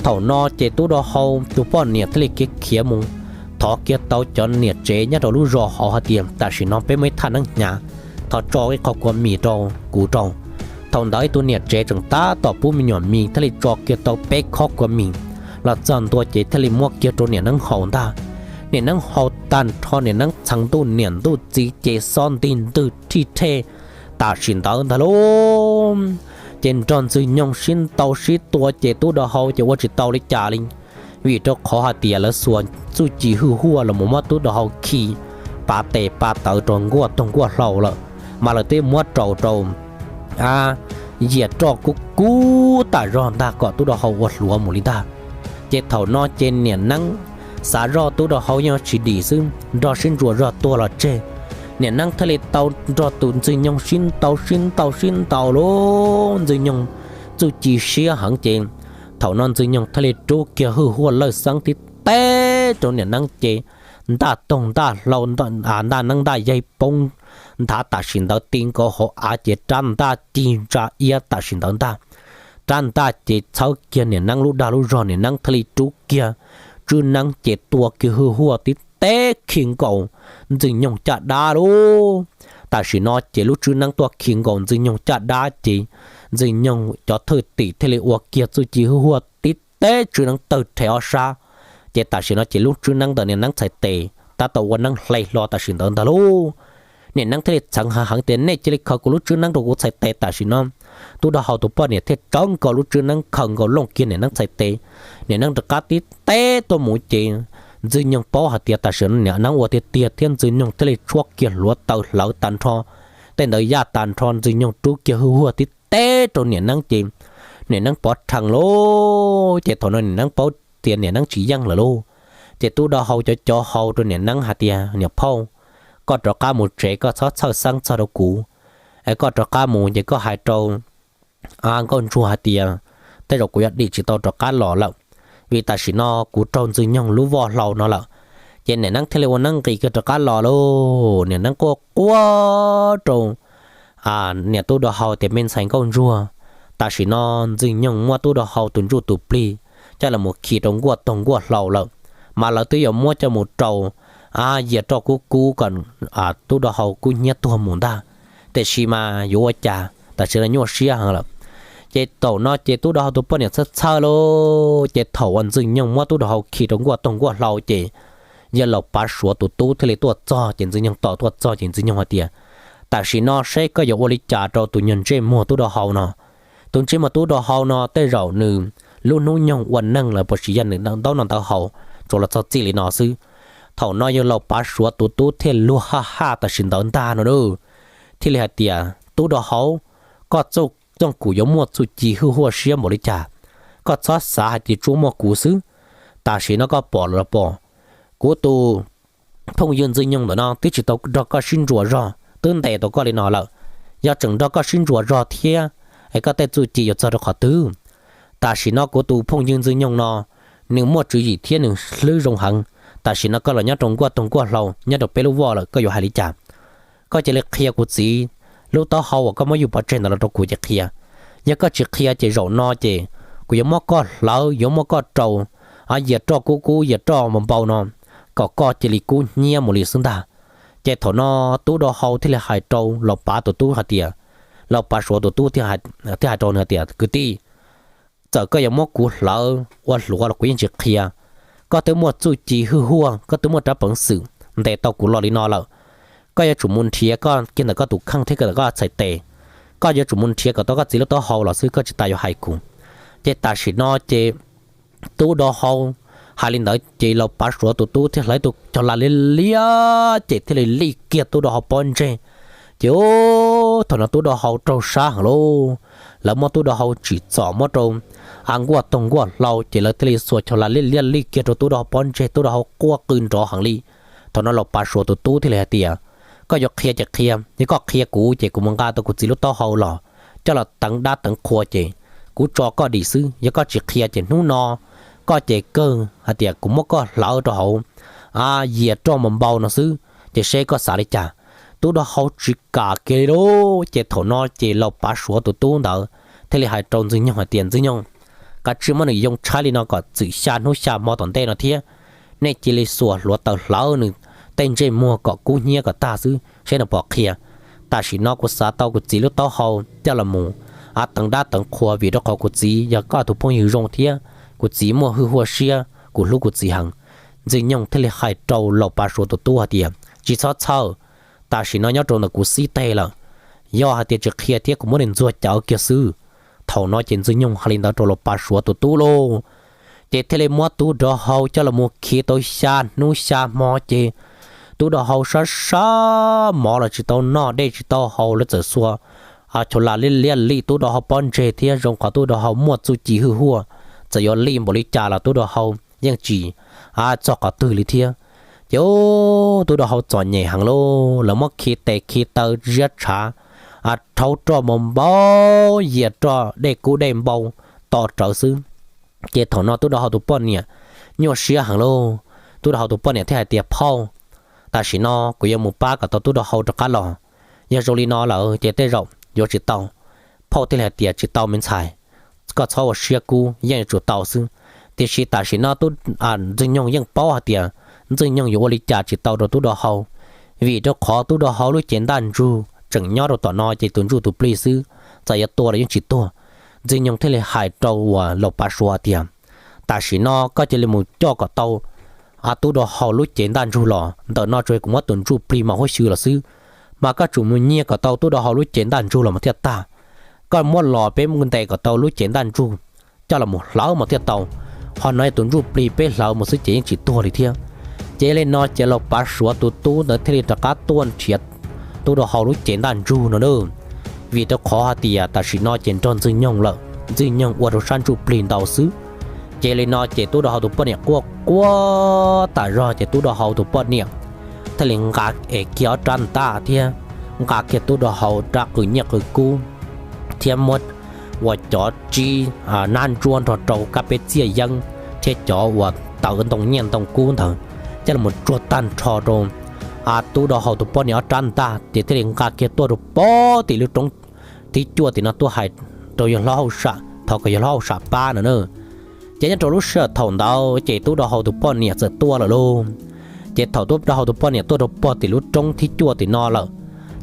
Thaum no ces tub rau hauv tus poj niam thiaj li khiav khiav mus thov kiag tau cov niam tsev nyob rau lub zos hauv hais tias, Tam sim no peb muaj ib thaj neeb hnyav, thov tso ib qho kua mis rau kuv rau. Thaum ntawd ib tug niam tsev tseem tab tom pub me nyuam mis thiaj li tso kiag tau peb khob kua mis los txog ntua ces thiaj li muab kiag rau niam neeb haus ntag. Niam neeb haus tag nrho niam neeb txheev ntuj niam ntuj txiv ces xob nti ntwg rhij rhej tam sim ntawd ntag lauj. Ces nrog Ntxwg Nyoog sib ntaus sib tua ces tub rau hauv ces ua tsis tau li cas li, vim rau qhov hais tias lawv xuas txuj ci hwj huaj los mus muab tub rau hauv khi pa tes pa taw rau nkuaj toog nkuaj hlau lawm, mas lawv twb muab rau rau a, yias roj kub kub tas zog ntag kom tub rau hauv ua hluav mus li ntag. Ces thaum no ces niam neeb xav zoj tub rau hauv yeej tsis dim xwb, nrog sib ntsuas zog tuag los tseg. Niam neeb thiaj li tau nrog tus Ntxwg Nyoog sib ntaus sib ntaus sib ntaus lauj, Ntxwg Nyoog txuj ci siab heev ces thaum no Ntxwg Nyoog thiaj li rub kiag hwj huaj lawj xeeb tib teb rau niam neeb ces ntaj toog ntaj hlau, ntaj neeb ntaj yaig poob nthav tam sim ntawd ti nkaus hauv av ces rab ntaj cig ntsa iab tam sim ntawd ntag. Rab ntaj ces txhawb kiag niam neeb lub dag lub zog, niam neeb thiaj li rub kiag tswb neeb ces tua kiag hwj huaj tib teb khi nkaus Ntxwg Nyoog caj dab lauj. Tam sim no ces lub tswb neeb tuaj khi nkaus Ntxwg Nyoog caj dab ces Ntxwg Nyoog cov thwj tim thiaj li ua kiag txuj ci hwj huaj tib teb tswb neeb tawg rhe ob sab. Ces tam sim no ces lub tswb neeb ntawm niam neeb txhais tes tab tom ua neeb hle hlo tam sim ntawd ntag lauj. Niam neeb thiaj li txheev heev heev tias, Nej cia li khaws kuv lub tswb neeb rau kuv txhais tes tam sim no. Tub rau hauv tus poj niam thiaj tsawv nkaus lub tswb neeb khaws nkaus looj kiag niam neeb txhais tes. Niam neeb rov qab tib teb tuaj mus ces Ntxwg Nyoog paub hais tias tam sim no niam neeb ua tiag tiag thiab Ntxwg Nyoog thiaj li tshuab kiag hluav taws hlawv tag nrho tej ntawd yaj tag nrho, Ntxwg Nyoog rub kiag hwj huaj tib teb rau niam neeb ces niam neeb pov rhees lauj. Ces thaum no niam neeb paub tias niam neeb tsis yeej lawm lauj. Ces tub rau hauv cov cov hau rau niam neeb hais tias, Niam phauj, koj rov qab mus tsev koj txhob txhawj xeeb txog rau kuv es koj rov qab mus ces koj hais rau nkauj ntsuag hais tias tej zaum kuv yuav dim tsis tau rov qab los lawm, vim tam sim no kuv raug Ntxwg Nyoog lub voj hlau no lawm. Ces niam neeb thiaj li ua neeb nqis kiag rov qab los lauj. Niam neeb quaj quaj rau niam tub rau hau tias, Me ntxhais nkauj ntsuag, tam sim no Ntxwg Nyoog muab tub rau hau tus ntsuj tus plig coj los mus khi rau nkuaj toog nkuaj hlau lawm, mas lawv twb yuav muab coj mus rau yias roj kub kub kom tub rau hau kub hnyiab tuag mus ntag. Tiam sis mas yuav ua cas, tam sim no nyuaj siab heev lawm. Ces thaum no ces tub rau hau tus poj niam txhawj txhawj lauj. Ces thaum uas Ntxwg Nyoog muab tub rau hau khi rau nkuaj toog nkuaj hlau ces yawg laus Pav Suav tus tub thiaj li tuaj txog. Ces Ntxwg Nyoog tos tuaj txog ces Ntxwg Nyoog hais tias, Tam sim no seb koj yuav ua li cas rau tus nyuag ntsej muag tub rau hau no. Tus ntsej muag tub rau hau no tej zaum nws lub hnub nyoog ua neeg lawm puas tsis yog nws ntaub no ntawv haus tsuas los txog txij li no xwb. Thaum no yawg laus Pav Suav tus tub thiaj luag haj haj tam sim ntawd ntag no lauj, thiaj li hais tias, Tub rau hau, koj txoj kev yuav muaj txuj ci hwj huaj siab npaum li cas, koj txhob xav hais tias tsuas muaj kuv xwb. Tam sim no koj pom los pom, kuv tus phooj ywg Ntxwg Nyoog ntawm no twb tsis tau nrog koj sib ntsuas zog twb ntes tau koj li no lawm. Yog tseem nrog koj sib ntsuas zog thiab es koj tej txuj ci yuav txog rau qhov twg? Tam sim no kuv tus phooj ywg Ntxwg Nyoog no, nws muaj tswv yim thiab nws hlwb zoo heev. Tam sim no koj los nyob rau nkuaj toog nkuaj hlau nyob rau peb lub voj lawm, koj yuav hais li cas? Koj cia li qhia kuv txiv lub taub hau uas koj muab yug pov tseg ntawd los rau kuv ces qhia. Yog koj tsis qhia ces zaum no ces kuv yuav muab koj hlawv, yuav muab koj rau yias roj kub kub, yias roj npau npau no kom koj cia li kub hnyiab mus li xwb ntag. Ces thaum no Tub Dau Hau thiaj li hais rau Laus Pav tus tub hais tias, Laus Pav Suav tus tub thiaj hais rau nws tias, Kwv tij, txawm koj yuav muab kuv hlawv ua hluav los kuv yeej tsis qhia. Koj twb muaj txuj ci hwj huaj, koj twb muaj rab peev xwm ntes tau kuv los li no lawm, koj yuav tsum mus nrhiav koj kiag ntawm koj tus kheej thiab ntawm koj txhais tes. Koj yuav tsum mus nrhiav kom tau koj txiv lub taub hau los xwb, koj tsis tas yuav hais kuv. Ces tam sim no ces Tub Dau Hau hais li ntawd ces Laus Pav Suav tus tub thiaj hlawv tus cog las liab liab ces thiaj li lij kiag Tub Dau Hau pob ntseg. Ces thaum no Tub Dau Hau raug sab heev lauj, lawv muab Tub Dau Hau tsim txom muab rau a nkuaj toog nkuaj hlau ces lawv thiaj li xuas cog las liab liab lij kiag rau Tub Dau Hau pob ntseg, Tub Dau Hau quaj qw nrov heev li. Thaum no Laus Pav Suav tus tub thiaj li hais tias, Koj yuav qhia ces qhia, yog koj qhia kuv ces kuv mus nqa tau kuv txiv lub taub hau los coj los teev dab teev qhua ces kuv tso koj dim xwb. Yog koj tsis qhia ces hnub no koj ces kawg hais tias kuv muab koj hlawv rau hauv yias roj npau npau no xwb, ces seb koj xav li cas. Tub Dau Hau tsis kam kiag li lauj. Ces thaum no ces Laus Pav Suav tus tub ntawd thiaj li hais rau Ntxwg Nyoog hais tias, Ntxwg Nyoog, kav tsij muab nws yoo tshaib li no kom txwm xya hnub xya hmo tom ntej no thiab. Nej cia li xuas hluav taws hlawv nws tej ntsej muag kom kub hnyiab kom tag xwb seb nws puas qhia. Tam sim no kuv xav tau kuv txiv lub taub hau coj los mus teev dab teev qhua vim rau qhov kuv txiv yog koj tus phooj ywg zoo thiab kuv txiv muaj hwj huaj siab, kuv hlub kuv txiv heev. Ntxwg Nyoog thiaj li hais rau Laus Pav Suav tus tub hais tias, Tsis txhob txhawj, tam sim no nyob rau ntawm kuv xib teg lawm. Yog hais tias tsis qhia thiab kuv muab nws ntxuag cawv kiag xwb. Thaum no ces Ntxwg Nyoog hais li ntawd rau Laus Pav Suav tus tub lauj. Ces thiaj li muab Tub Dau Hau coj los mus khi tau xya hnub xya hmo ces Tub Dau Hau sab sab mov los tsis tau noj, dej tsis tau haus, lawv txawm xuas cog las liab liab lij Tub Dau Hau pob ntseg thiab zoo qhov Tub Dau Hau muaj txuj ci hwj huaj, txawm yuav lij npaum li cas los Tub Dau Hau yeej tsis txog qhov twg li thiab. Ces Tub Dau Hau txom nyem heev lauj, lawv muab khi tes khi taw ziab tshav, rhaub roj npau npau, yias roj dej kub dej npau to rawv xwb. Ces thaum no Tub Dau Hau tus poj niam nyuaj siab heev lauj. Tub Dau Hau tus poj niam thiaj hais tias, Phauj, tam sim no kuv yuav mus pab kom tau Tub Dau Hau rov qab los. Yog zoo li no lawm ces tej zaum yuav tsis tau. Phauj thiaj li hais tias, Tsis tau me ntxhais, koj txhob ua siab kub, yeej yuav tsum tau xwb. Tiam sis tam sim no Ntxwg Nyoog yeej paub hais tias Ntxwg Nyoog yuav ua li cas tsis tau rau Tub Dau Hau, vim rau qhov Tub Dau Hau lub cev ntaj ntsug tseem nyob rau tom no ces tus ntsuj tus plig xwb, txawm yuav tua los yeej tsis tuag. Ntxwg Nyoog thiaj li hais rau uas Laus Pav Suav tias, Tam sim no koj cia li mus coj kom tau Tub Dau Hau lub cev ntaj ntsug los, ntawm no tsuas yog kuv muab tus ntsuj plig mas huab xyw los xwb, mas koj tsum mus nyiag kom tau Tub Dau Hau lub cev ntaj ntsug los mas thiaj tag. Koj muab los peb ntes kom tau lub cev ntaj ntsug coj los mus hlawv mas thiaj tau. Ho no yog tus ntsuj plig peb hlawv mus xwb ces yeej tsis tuag li thiab. Ces yog li no ces Laus Pav Suav tus tub ntawd thiaj li rov qab tuaj nrhiav Tub Dau Hau lub cev ntaj ntsug no na, vim rau qhov hais tias tam sim no ces nrog Ntxwg Nyoog lawm, Ntxwg Nyoog ua rau sab ntsuj plig ntau xwb. Ces yog li no ces Tub Dau Hau tus poj niam quaj quaj tas zog ces Tub Dau Hau tus poj niam thiaj li nqa es kiag ob rab ntaj thiab nqa kiag Tub Dau Hau rab qws nyiaj qws kub thiab muab uas cov tsib nab ntsuab nrog rau kab peb txiaj yeeb thiab cov uas tawv ntoo nyiaj ntoo kub ntawd coj los tsuag tag nrho rau Tub Dau Hau tus poj niam ob rab ntaj ces thiaj li nqa kiag tuaj rau pem tim lub roob thib cuaj tim no tuaj hais rau yawg hlob hauj sam, thov kom yawg hlob hauj sam pab no na. Ces nyob rau lub sij hawm thaum ntawd ces Tub Dau Hau tus poj niam txawm tuaj lawm lauj. Ces thaum Tub Dau Hau tus poj niam tuaj rau pem tim lub roob thib cuaj tim no lawm,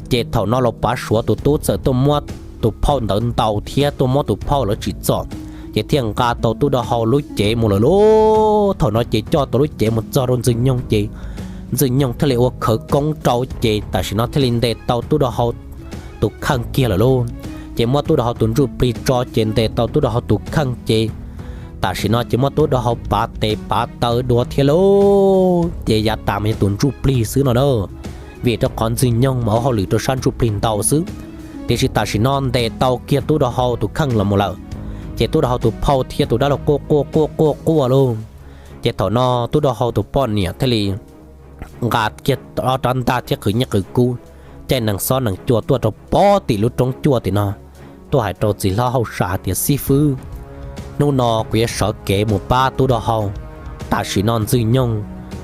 ces thaum no Laus Pav Suav tus tub txawm tuaj muab tus phauj ntawd ntaus thiab tuaj muab tus phauj lawv tsim txom, ces thiaj nqa tau Tub Dau Hau lub cev mus lawm lauj. Thaum no ces coj tau lub cev mus txog rau Ntxwg Nyoog ces Ntxwg Nyoog thiaj li ua khawv koob rau ces tam sim no thiaj li ntes tau Tub Dau Hau tus kheej kiag lawm lauj. Ces muab Tub Dau Hau tus ntsuj plig tso ces ntes tau Tub Dau Hau tus kheej ces tam sim no ces muab Tub Dau Hau pav tes pav taw dua thiab lauj. Ces yav tas mas yog tus ntsuj plig xwb no na, vim rau qhov Ntxwg Nyoog mas ua hauj lwm rau sab ntsuj plig ntau xwb. Tiam sis tam sim no ntes tau kiag Tub Dau Hau tus kheej los mus lawm, ces Tub Dau Hau tus phauj thiab tus dab laug quaj quaj quaj quaj quaj lauj. Ces thaum no Tub Dau Hau tus poj niam thiaj li nqa kiag ob rab ntaj thiab qws nyiaj qws kub, caij nees xob nees cua tuaj rau pem tim lub roob cuaj tim no, tuaj hais rau txiv hlob hauj sam hais tias, Xib fwb, Hnub no kuv yuav sawv kev mus pab tub dau hau. Tam sim no Ntxwg Nyoog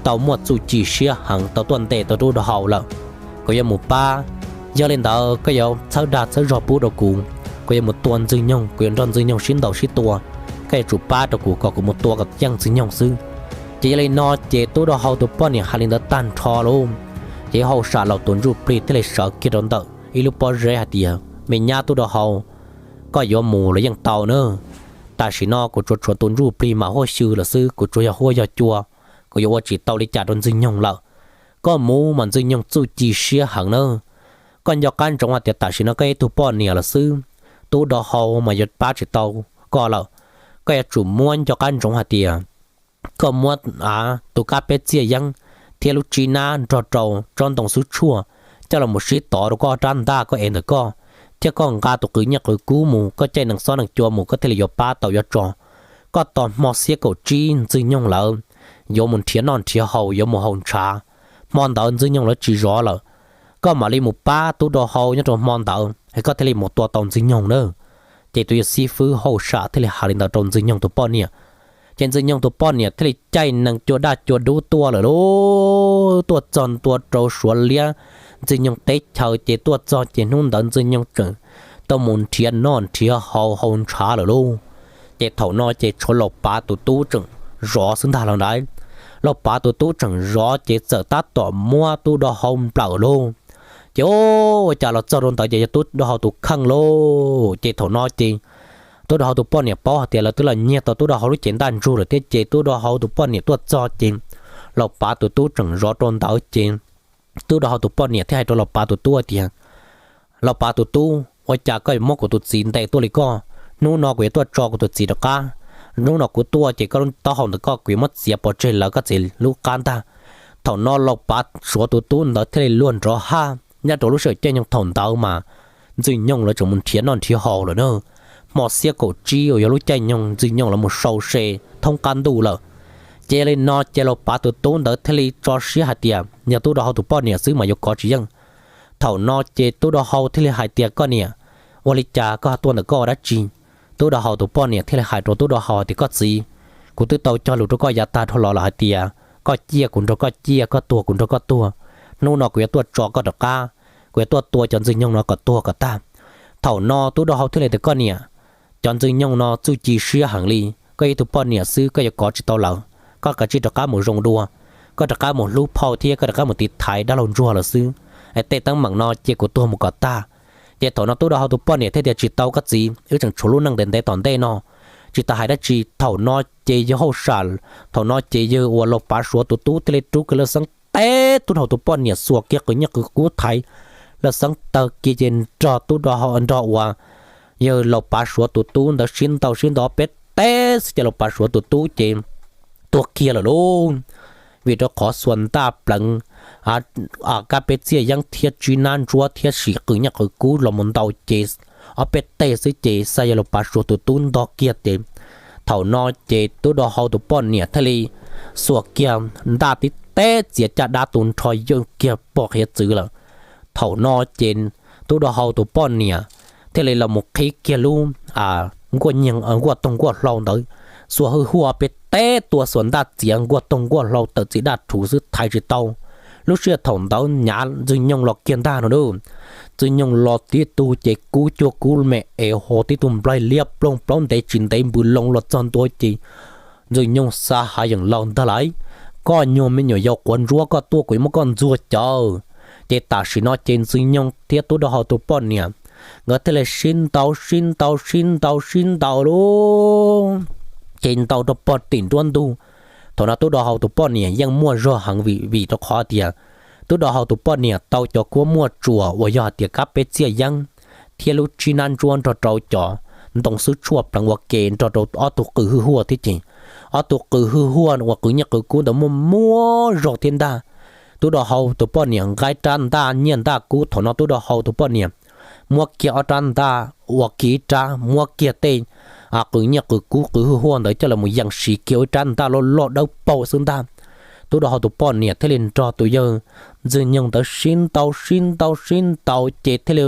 tau muaj txuj ci siab heev tau tuaj ntes tau tub dau hau lawm. Kuv yuav mus pab. Yog li ntawd koj yuav txhawb dag txhawb zog pub rau kuv. Kuv yuav mus tua Ntxwg Nyoog, kuv yuav nrog Ntxwg Nyoog sib ntaus sib tua. Koj yuav tsum pab rau kuv kom kuv mus tua kom yeej Ntxwg Nyoog xwb. Ces yog li no ces tub dau hau tus poj niam hais li ntawd tag nrho lauj, ces hauj sam laus tus ntsuj plig thiaj li sawv kiag rau ntawm ib lub pob zeb hais tias, Me nyab tub dau hau, koj yuav mus los yeej tau na. Tam sim no kuv tsuas tshuav tus ntsuj plig mam huab xyw lawm xwb, kuv tsuas yog huab yog cua, kuv yuav ua tsis tau li cas rau Ntxwg Nyoog lawm. Koj mus mas Ntxwg Nyoog txuj ci siab heev na. Koj nco qab ntsoov hais tias tam sim no koj yog ib tug poj niam lawm xwb, tub dau hau mas yuav pab tsis tau koj lawm. Koj yuav tsum muab nco qab ntsoov hais tias koj muab tus kab peb txiaj yeeb thiab lub tsib nab nrog rau tsob ntoo xub tshuaj coj los mus sib tov rau koj rab ntaj koj ev ntawm koj, thiab koj nqa tus qws nyiaj qws kub mus, koj caij nees xob nees cua mus koj thiaj li yuav pab tau yuav tso. Koj tos hmo xiab kaum tsib Ntxwg Nyoog lawv yuav mus nrhiav noj nrhiav haus, yuav mus haus ntshav, hmo ntawd Ntxwg Nyoog lawv tsis zov lawm, koj mam li mus pab tub dau hau nyob rau hmo ntawd es koj thiaj li mus tua tau Ntxwg Nyoog na. Ces tus yawg xib fwb hauj sam thiaj li hais li ntawd rau Ntxwg Nyoog tus poj niam. Ces Ntxwg Nyoog tus poj niam thiaj li caij nees cua daj cua dub tuaj lawm lauj. Tuaj txog ntua rau Suav liab Ntxwg Nyoog teb chaws ces tuaj txog ces hnub ntawd Ntxwg Nyoog tseem tau mus nrhiav noj nrhiav haus haus ntshav lawm lauj. Ces thaum no ces tshuav Laus Pav tus tub tseem zov xwb ntag los ntawd. Laus Pav tus tub tseem zov ces txawm tab tom muab tub dau hau nplawm lauj. Ces ua cas los txog rau ntawd ces yog tub dau hau tus kheej lauj. Ces thaum no ces tub dau hau tus poj niam paub hais tias lawv twb los nyiag tau tub dau hau lub cev ntaj ntsug lawm thiab ces tub dau hau tus poj niam tuaj txog ces Laus Pav tus tub tseem zov rau ntawd ces tub dau hau tus poj niam thiaj hais rau Laus Pav tus tub tias, Laus Pav tus tub, ua cas koj yuav muab kuv tus txiv ntes tuaj li koj? Hnub no kuv yuav tuaj tso kuv tus txiv rov qab. Hnub no kuv tuaj ces koj lub taub hau ntawm koj kuv yuav muab txiav pov tseg lawv koj txiv lub qab ntag. Thaum no Laus Pav Suav tus tub ntawd thiaj li luag nrov haj nyob rau lub sij hawm caij nyoog thaum ntawd mas Ntxwg Nyoog lawv tseem mus nrhiav noj nrhiav haus lawm na. Hmo xiab kaum tsib uas yog lub caij nyoog Ntxwg Nyoog lawv mus sau se thoob qab ntuj lawm. Ces yog li no ces Laus Pav tus tub ntawd thiaj li tso siab hais tias yog tub dau hau tus poj niam xwb mas yuav kov tsis yeej. Thaum no ces tub dau hau thiaj li hais tias, Koj niam, ua li cas koj ho tuaj ntawm koj ua dab tsi? Tub dau hau tus poj niam thiaj li hais rau tub dau hau tias, Koj txiv, kuv twb tau cog lus rau koj yav tag dhau los lawm hais tias koj ciaj kuv nrog koj ciaj, koj tuag kuv nrog koj tuag. Hnub no kuv yuav tuaj tso koj rov qab, kuv yuav tuaj tua cov Ntxwg Nyoog no kom tuag kom tag. Thaum no tub dau hau thiaj li tias, Koj niam, cov Ntxwg Nyoog no txuj ci siab heev li, koj yog ib tug poj niam xwb koj yuav kov tsis tau lawv. Koj kav tsij rov qab mus zoo dua, koj rov qab mus hlub phauj thiab koj rov qab mus tiv thaiv dab laug ntsuag lawm xwb. Es tej teeb meem no cia kuv tuag mus kom tag. Ces thaum no tub dau hau tus poj niam thiaj tias, Tsis tau koj txiv, wb tseem tshuav lub neej ntev ntev tom ntej no. Tsis tas hais dab tsi, thaum no ces yawg hauj sam, thaum no ces yawg uas Laus Pav Suav tus tub thiaj li rub kiag lawj xeeb teb tub dau hau tus poj niam xuas kiag qws nyiaj qws kub thaiv lawj xeeb tawg kiag ces nrog tub dau hau nrog uas yawg Laus Pav Suav tus tub ntawd sib ntaus sib ntaus peb teb xwb ces Laus Pav Suav tus tub ces tuag kiag lawm lauj. Vim rau qhov xuas ntaj pleev kab peb txiaj yeeb thiab tsib nab ntsuab thiab sim qws nyiaj qws kub los mus ntaus ces ob peb teg xwb ces xav yog Laus Pav Suav tus tub ntog kiag ces thaum no ces tub dau hau tus poj niam thiaj li xuas kiag ntaj tib teb txiav caj dab tu nrho yawg kiag pog qhiav txwv lawm. Thaum no ces tub dau hau tus poj niam thiaj li los mus qhib kiag lub nkuaj nyiag nkuaj toog nkuaj hlau ntawd, xuas hwj huaj peb teb tua xuas ntaj txiav nkuaj toog nkuaj hlau tawm txiv daj rhuv xwb thaiv tsis tau. Lub sij hawm thaum ntawd nyav Ntxwg Nyoog los kiag ntag no lauj. Ntxwg Nyoog los tib tug ces kub cuag kub me es ho tib tug nplaig liab ploog plaub ntev tsis ntev npws loo los txog ntua ces Ntxwg Nyoog xa hav yeem laus ntag lauj, koj nyuag me nyuam yaus quav ntsuab koj tuaj kuv yuav muab koj ntxuag cawv. Ces tam sim no ces Ntxwg Nyoog thiab tub dau hau tus poj niam nkawd thiaj li sib ntaus sib ntaus sib ntaus sib ntaus lauj, ces ntaus rau pog tim nruab ntug. Thaum no tub dau hau tus poj niam yeej muaj zog heev vim, vim rau qhov tias tub dau hau tus poj niam tau cov kua muaj tsuas uas yog hais tias kab peb txiaj yeeb thiab lub tsib nab ntsuab nrog rau cov ntoo xwb tshuaj pleev ua ke nrog rau ob tug qws hwj huaj thiab ces ob tug qws hwj huaj uas qws nyiaj qws kub ntawd muaj muaj zog thiab ntag. Tub dau hau tus poj niam nqa rab ntaj nyiaj ntaj kub, thaum no tub dau hau tus poj niam muab kiag ob rab ntaj ua kiag ib rab, muab kiag tej qws nyiaj qws kub qws hwj huaj ntawd coj los mus yees siv kiag ua ib rab ntaj loj loj dawb paug xwb ntag. Tub dau hau tus poj niam thiaj li nrog tus yawg Ntxwg Nyoog ntawd sib ntaus sib ntaus sib ntaus ces thiaj li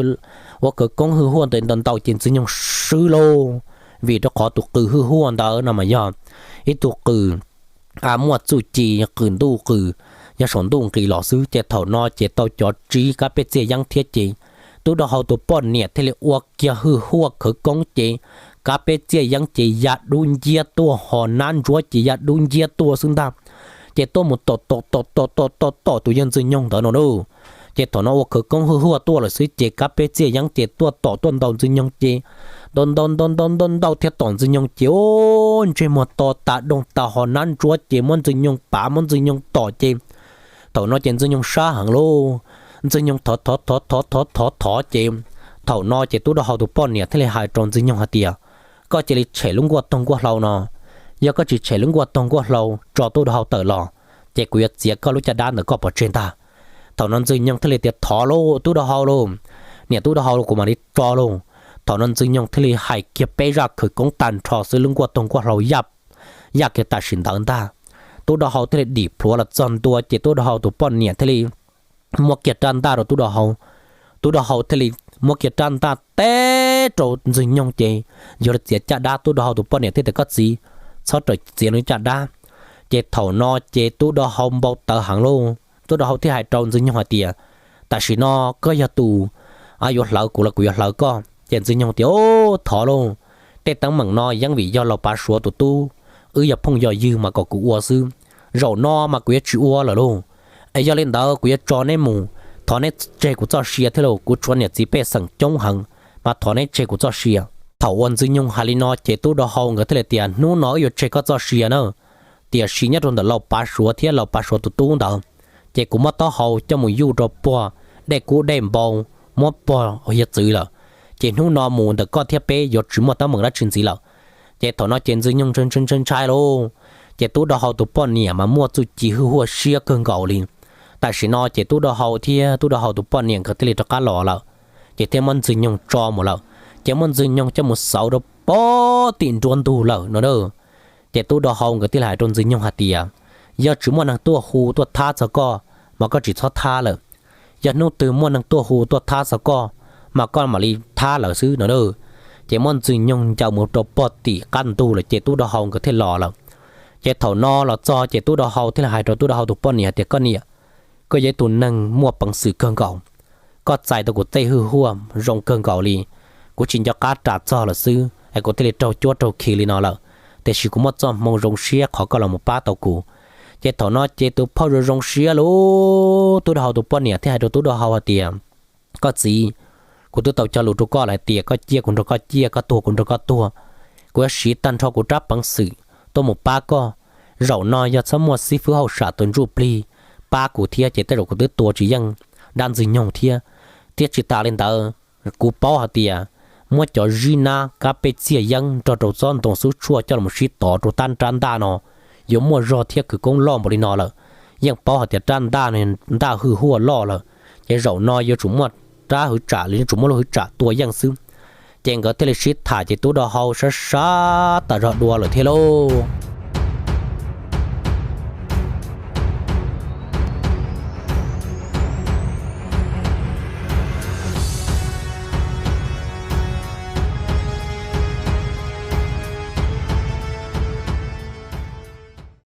ua khawv koob hwj huaj ntawd ntaus ntaus ces Ntxwg Nyoog swb lauj. vim rau qhov tus qws hwj huaj ntawd no mas yog ib tug qws muaj txuj ci, qws ntuj qws, yog saum ntuj nqis los xwb. Ces thaum no ces tau cov tsib kab peb txiaj yeeb thiab ces tub dau hau tus poj niam thiaj li ua kiag hwj huaj khawv koob ces kab peb txiaj yeeb ces ya dub nciab tuaj, ho nab ntsuab ces ya dub nciab tuaj xwb ntag. Ces tuaj mus tom tom tom tom tom tom tom tus yawg Ntxwg Nyoog ntawd no lauj. Ces thaum no ua khawv koob hwj huaj tuaj lawm xwb ces kab peb txiaj yeeb ces tuaj tom tuaj ntaus Ntxwg Nyoog ces ntaus ntaus ntaus ntaus ntaus ntaus thiab tom Ntxwg Nyoog ces ub, ntsej muag to tas doog tas, ho nab ntsuab ces muab Ntxwg Nyoog pav, muab Ntxwg Nyoog tom ces thaum no ces Ntxwg Nyoog sab heev lauj. Ntxwg Nyoog thov thov thov thov thov thov thov ces thaum no ces tub dau hau tus poj niam thiaj li hais rau Ntxwg Nyoog hais tias, koj cia li tshem lub nkuaj toog nkuaj hlau no, yog koj tsis tshem lub nkuaj toog nkuaj hlau tso tub dau hau tawm los, ces kuv yuav txiav koj lub caj dab ntawm koj pov tseg ntag. Thaum no Ntxwg Nyoog thiaj li tias, thov lauj tub dau hau lauj, niam tub dau hau kuv mam li tso lauj. Thaum no Ntxwg Nyoog thiaj li hais kiag peb zaj khawv koob tag nrho xwb, lub nkuaj toog nkuaj hlau yaj kiag tam sim ntawd ntag. Tub dau hau thiaj li dim plhuav los txog ntua ces tub dau hau tus poj niam thiaj li muab kiag rab ntaj rau tub dau hau. Tub dau hau thiaj li muab kiag rab ntaj teb rau Ntxwg Nyoog ces yuav li txiav caj dab, tub dau hau tus poj niam thiaj tias, koj txiv, txhob rawm txiav nws caj dab. Ces thaum no ces tub dau hau npau taws heev lauj, tub dau hau thiaj hais rau Ntxwg Nyoog hais tias, tam sim no koj yog tus yuav hlawv kuv los kuv yuav hlawv koj? Ces Ntxwg Nyoog tias, thov lauj, tej teeb meem no yeej vim yog Laus Pav Suav tus tub, wb yog phooj yog ywg mas kom kuv ua xwb, zaum no mas kuv yuav tsis ua lawm lauj. Es yog li ntawd kuv yuav tso neb mus, thov neb tseg kuv txoj sia thiab lauj, kuv tshuav niam txiv pej xeem coob heev, mas thov neb tseg kuv txoj sia. Thaum uas Ntxwg Nyoog hais li no ces tub dau hau nkawd thiaj li tias, hnub no wb yuav tseg koj txoj sia na, tiam sis nyob rau ntawm Laus Pav Suav thiab Laus Pav Suav tus tub ntawd, ces kuv muab taub hau coj mus yuj rau pog dej kub dej npau, muab pog hiav txwv lawm. Ces hnub no mus ntawm koj thiab peb yuav tsis muaj teeb meem dab tsi ntxiv lawm. Ces thaum no ces Ntxwg Nyoog ntshai ntshai ntshai lauj, ces tub dau hau tus poj niam mas muaj txuj ci hwj huaj siab kawg nkaus li. Tam sim no ces tub dau hau thiab tub dau hau tus poj niam nkawd thiaj li rov qab los lawm, ces thiaj muab Ntxwg Nyoog tso mus lawm. Ces muab Ntxwg Nyoog coj mus xauv rau pem tim nruab ntug lawm no. Ces tub dau hau nkawd thiaj li hais rau Ntxwg Nyoog hais tias, yog tsis muaj neeg tuaj hu tuaj thab txog koj, mas koj tsis txhob thab lawm. Yog hnub twg muaj neeg tuaj hu tuaj thab txog koj, mas koj mam li thab lawm xwb no. Ces muab Ntxwg Nyoog ncaws mus rau pem tim qab ntug lawm ces tub dau hau nkawd thiaj los lawm. Ces thaum no los txog ces tub dau hau thiaj li hais rau tub dau hau tus poj niam hais tias, koj niam, koj yog ib tug neeg muaj peev xwm kawg nkaus, koj txais tau kuv tej hwj huaj zoo kawg nkaus li. Kuv tsis nco qab ras txog lawm xwb es kuv thiaj li raug cuab raug khi li no lawm, tiam sis kuv muaj txoj hmoo zoo siab qhov koj los mus pab tau kuv. Ces thaum no ces tus phauj zoo zoo siab lauj, tub dau hau tus poj niam thiaj hais rau tub dau hau hais tias, koj txiv, kuv twb tau cog lus rau koj lawm hais tias koj ciaj kuv nrog koj ciaj, koj tuag kuv nrog koj tuag. Kuv yuav siv tag nrho kuv rab peev xwm tuaj mus pab koj. Zaum no yog txhob muaj xib fwb hauj sam tus ntsuj plig pab kuv thiab ces tej zaum kuv twb tua tsis yeej dab Ntxwg Nyoog thiab. Thiab tsis tas li ntawd, kuv paub hais tias muab cov zib nab kab pej txiaj yeeb nrog rau tsob ntoo xub tshuaj coj los sib tov rau tab rab ntaj no yuav muaj zog thiab khawv koob loj npaum li no lawm. Yeej paub hais tias rab ntaj no ntaj hwj huaj loj lawm, ces zaum no yuav tsum muaj rab hwv tsam los yuav tsum muaj lub hwv tsam tua yeej xwb. Ces nkawd thiaj li sib tham ces tub dau hau sab sab tas zog dua lawm thiab lauj.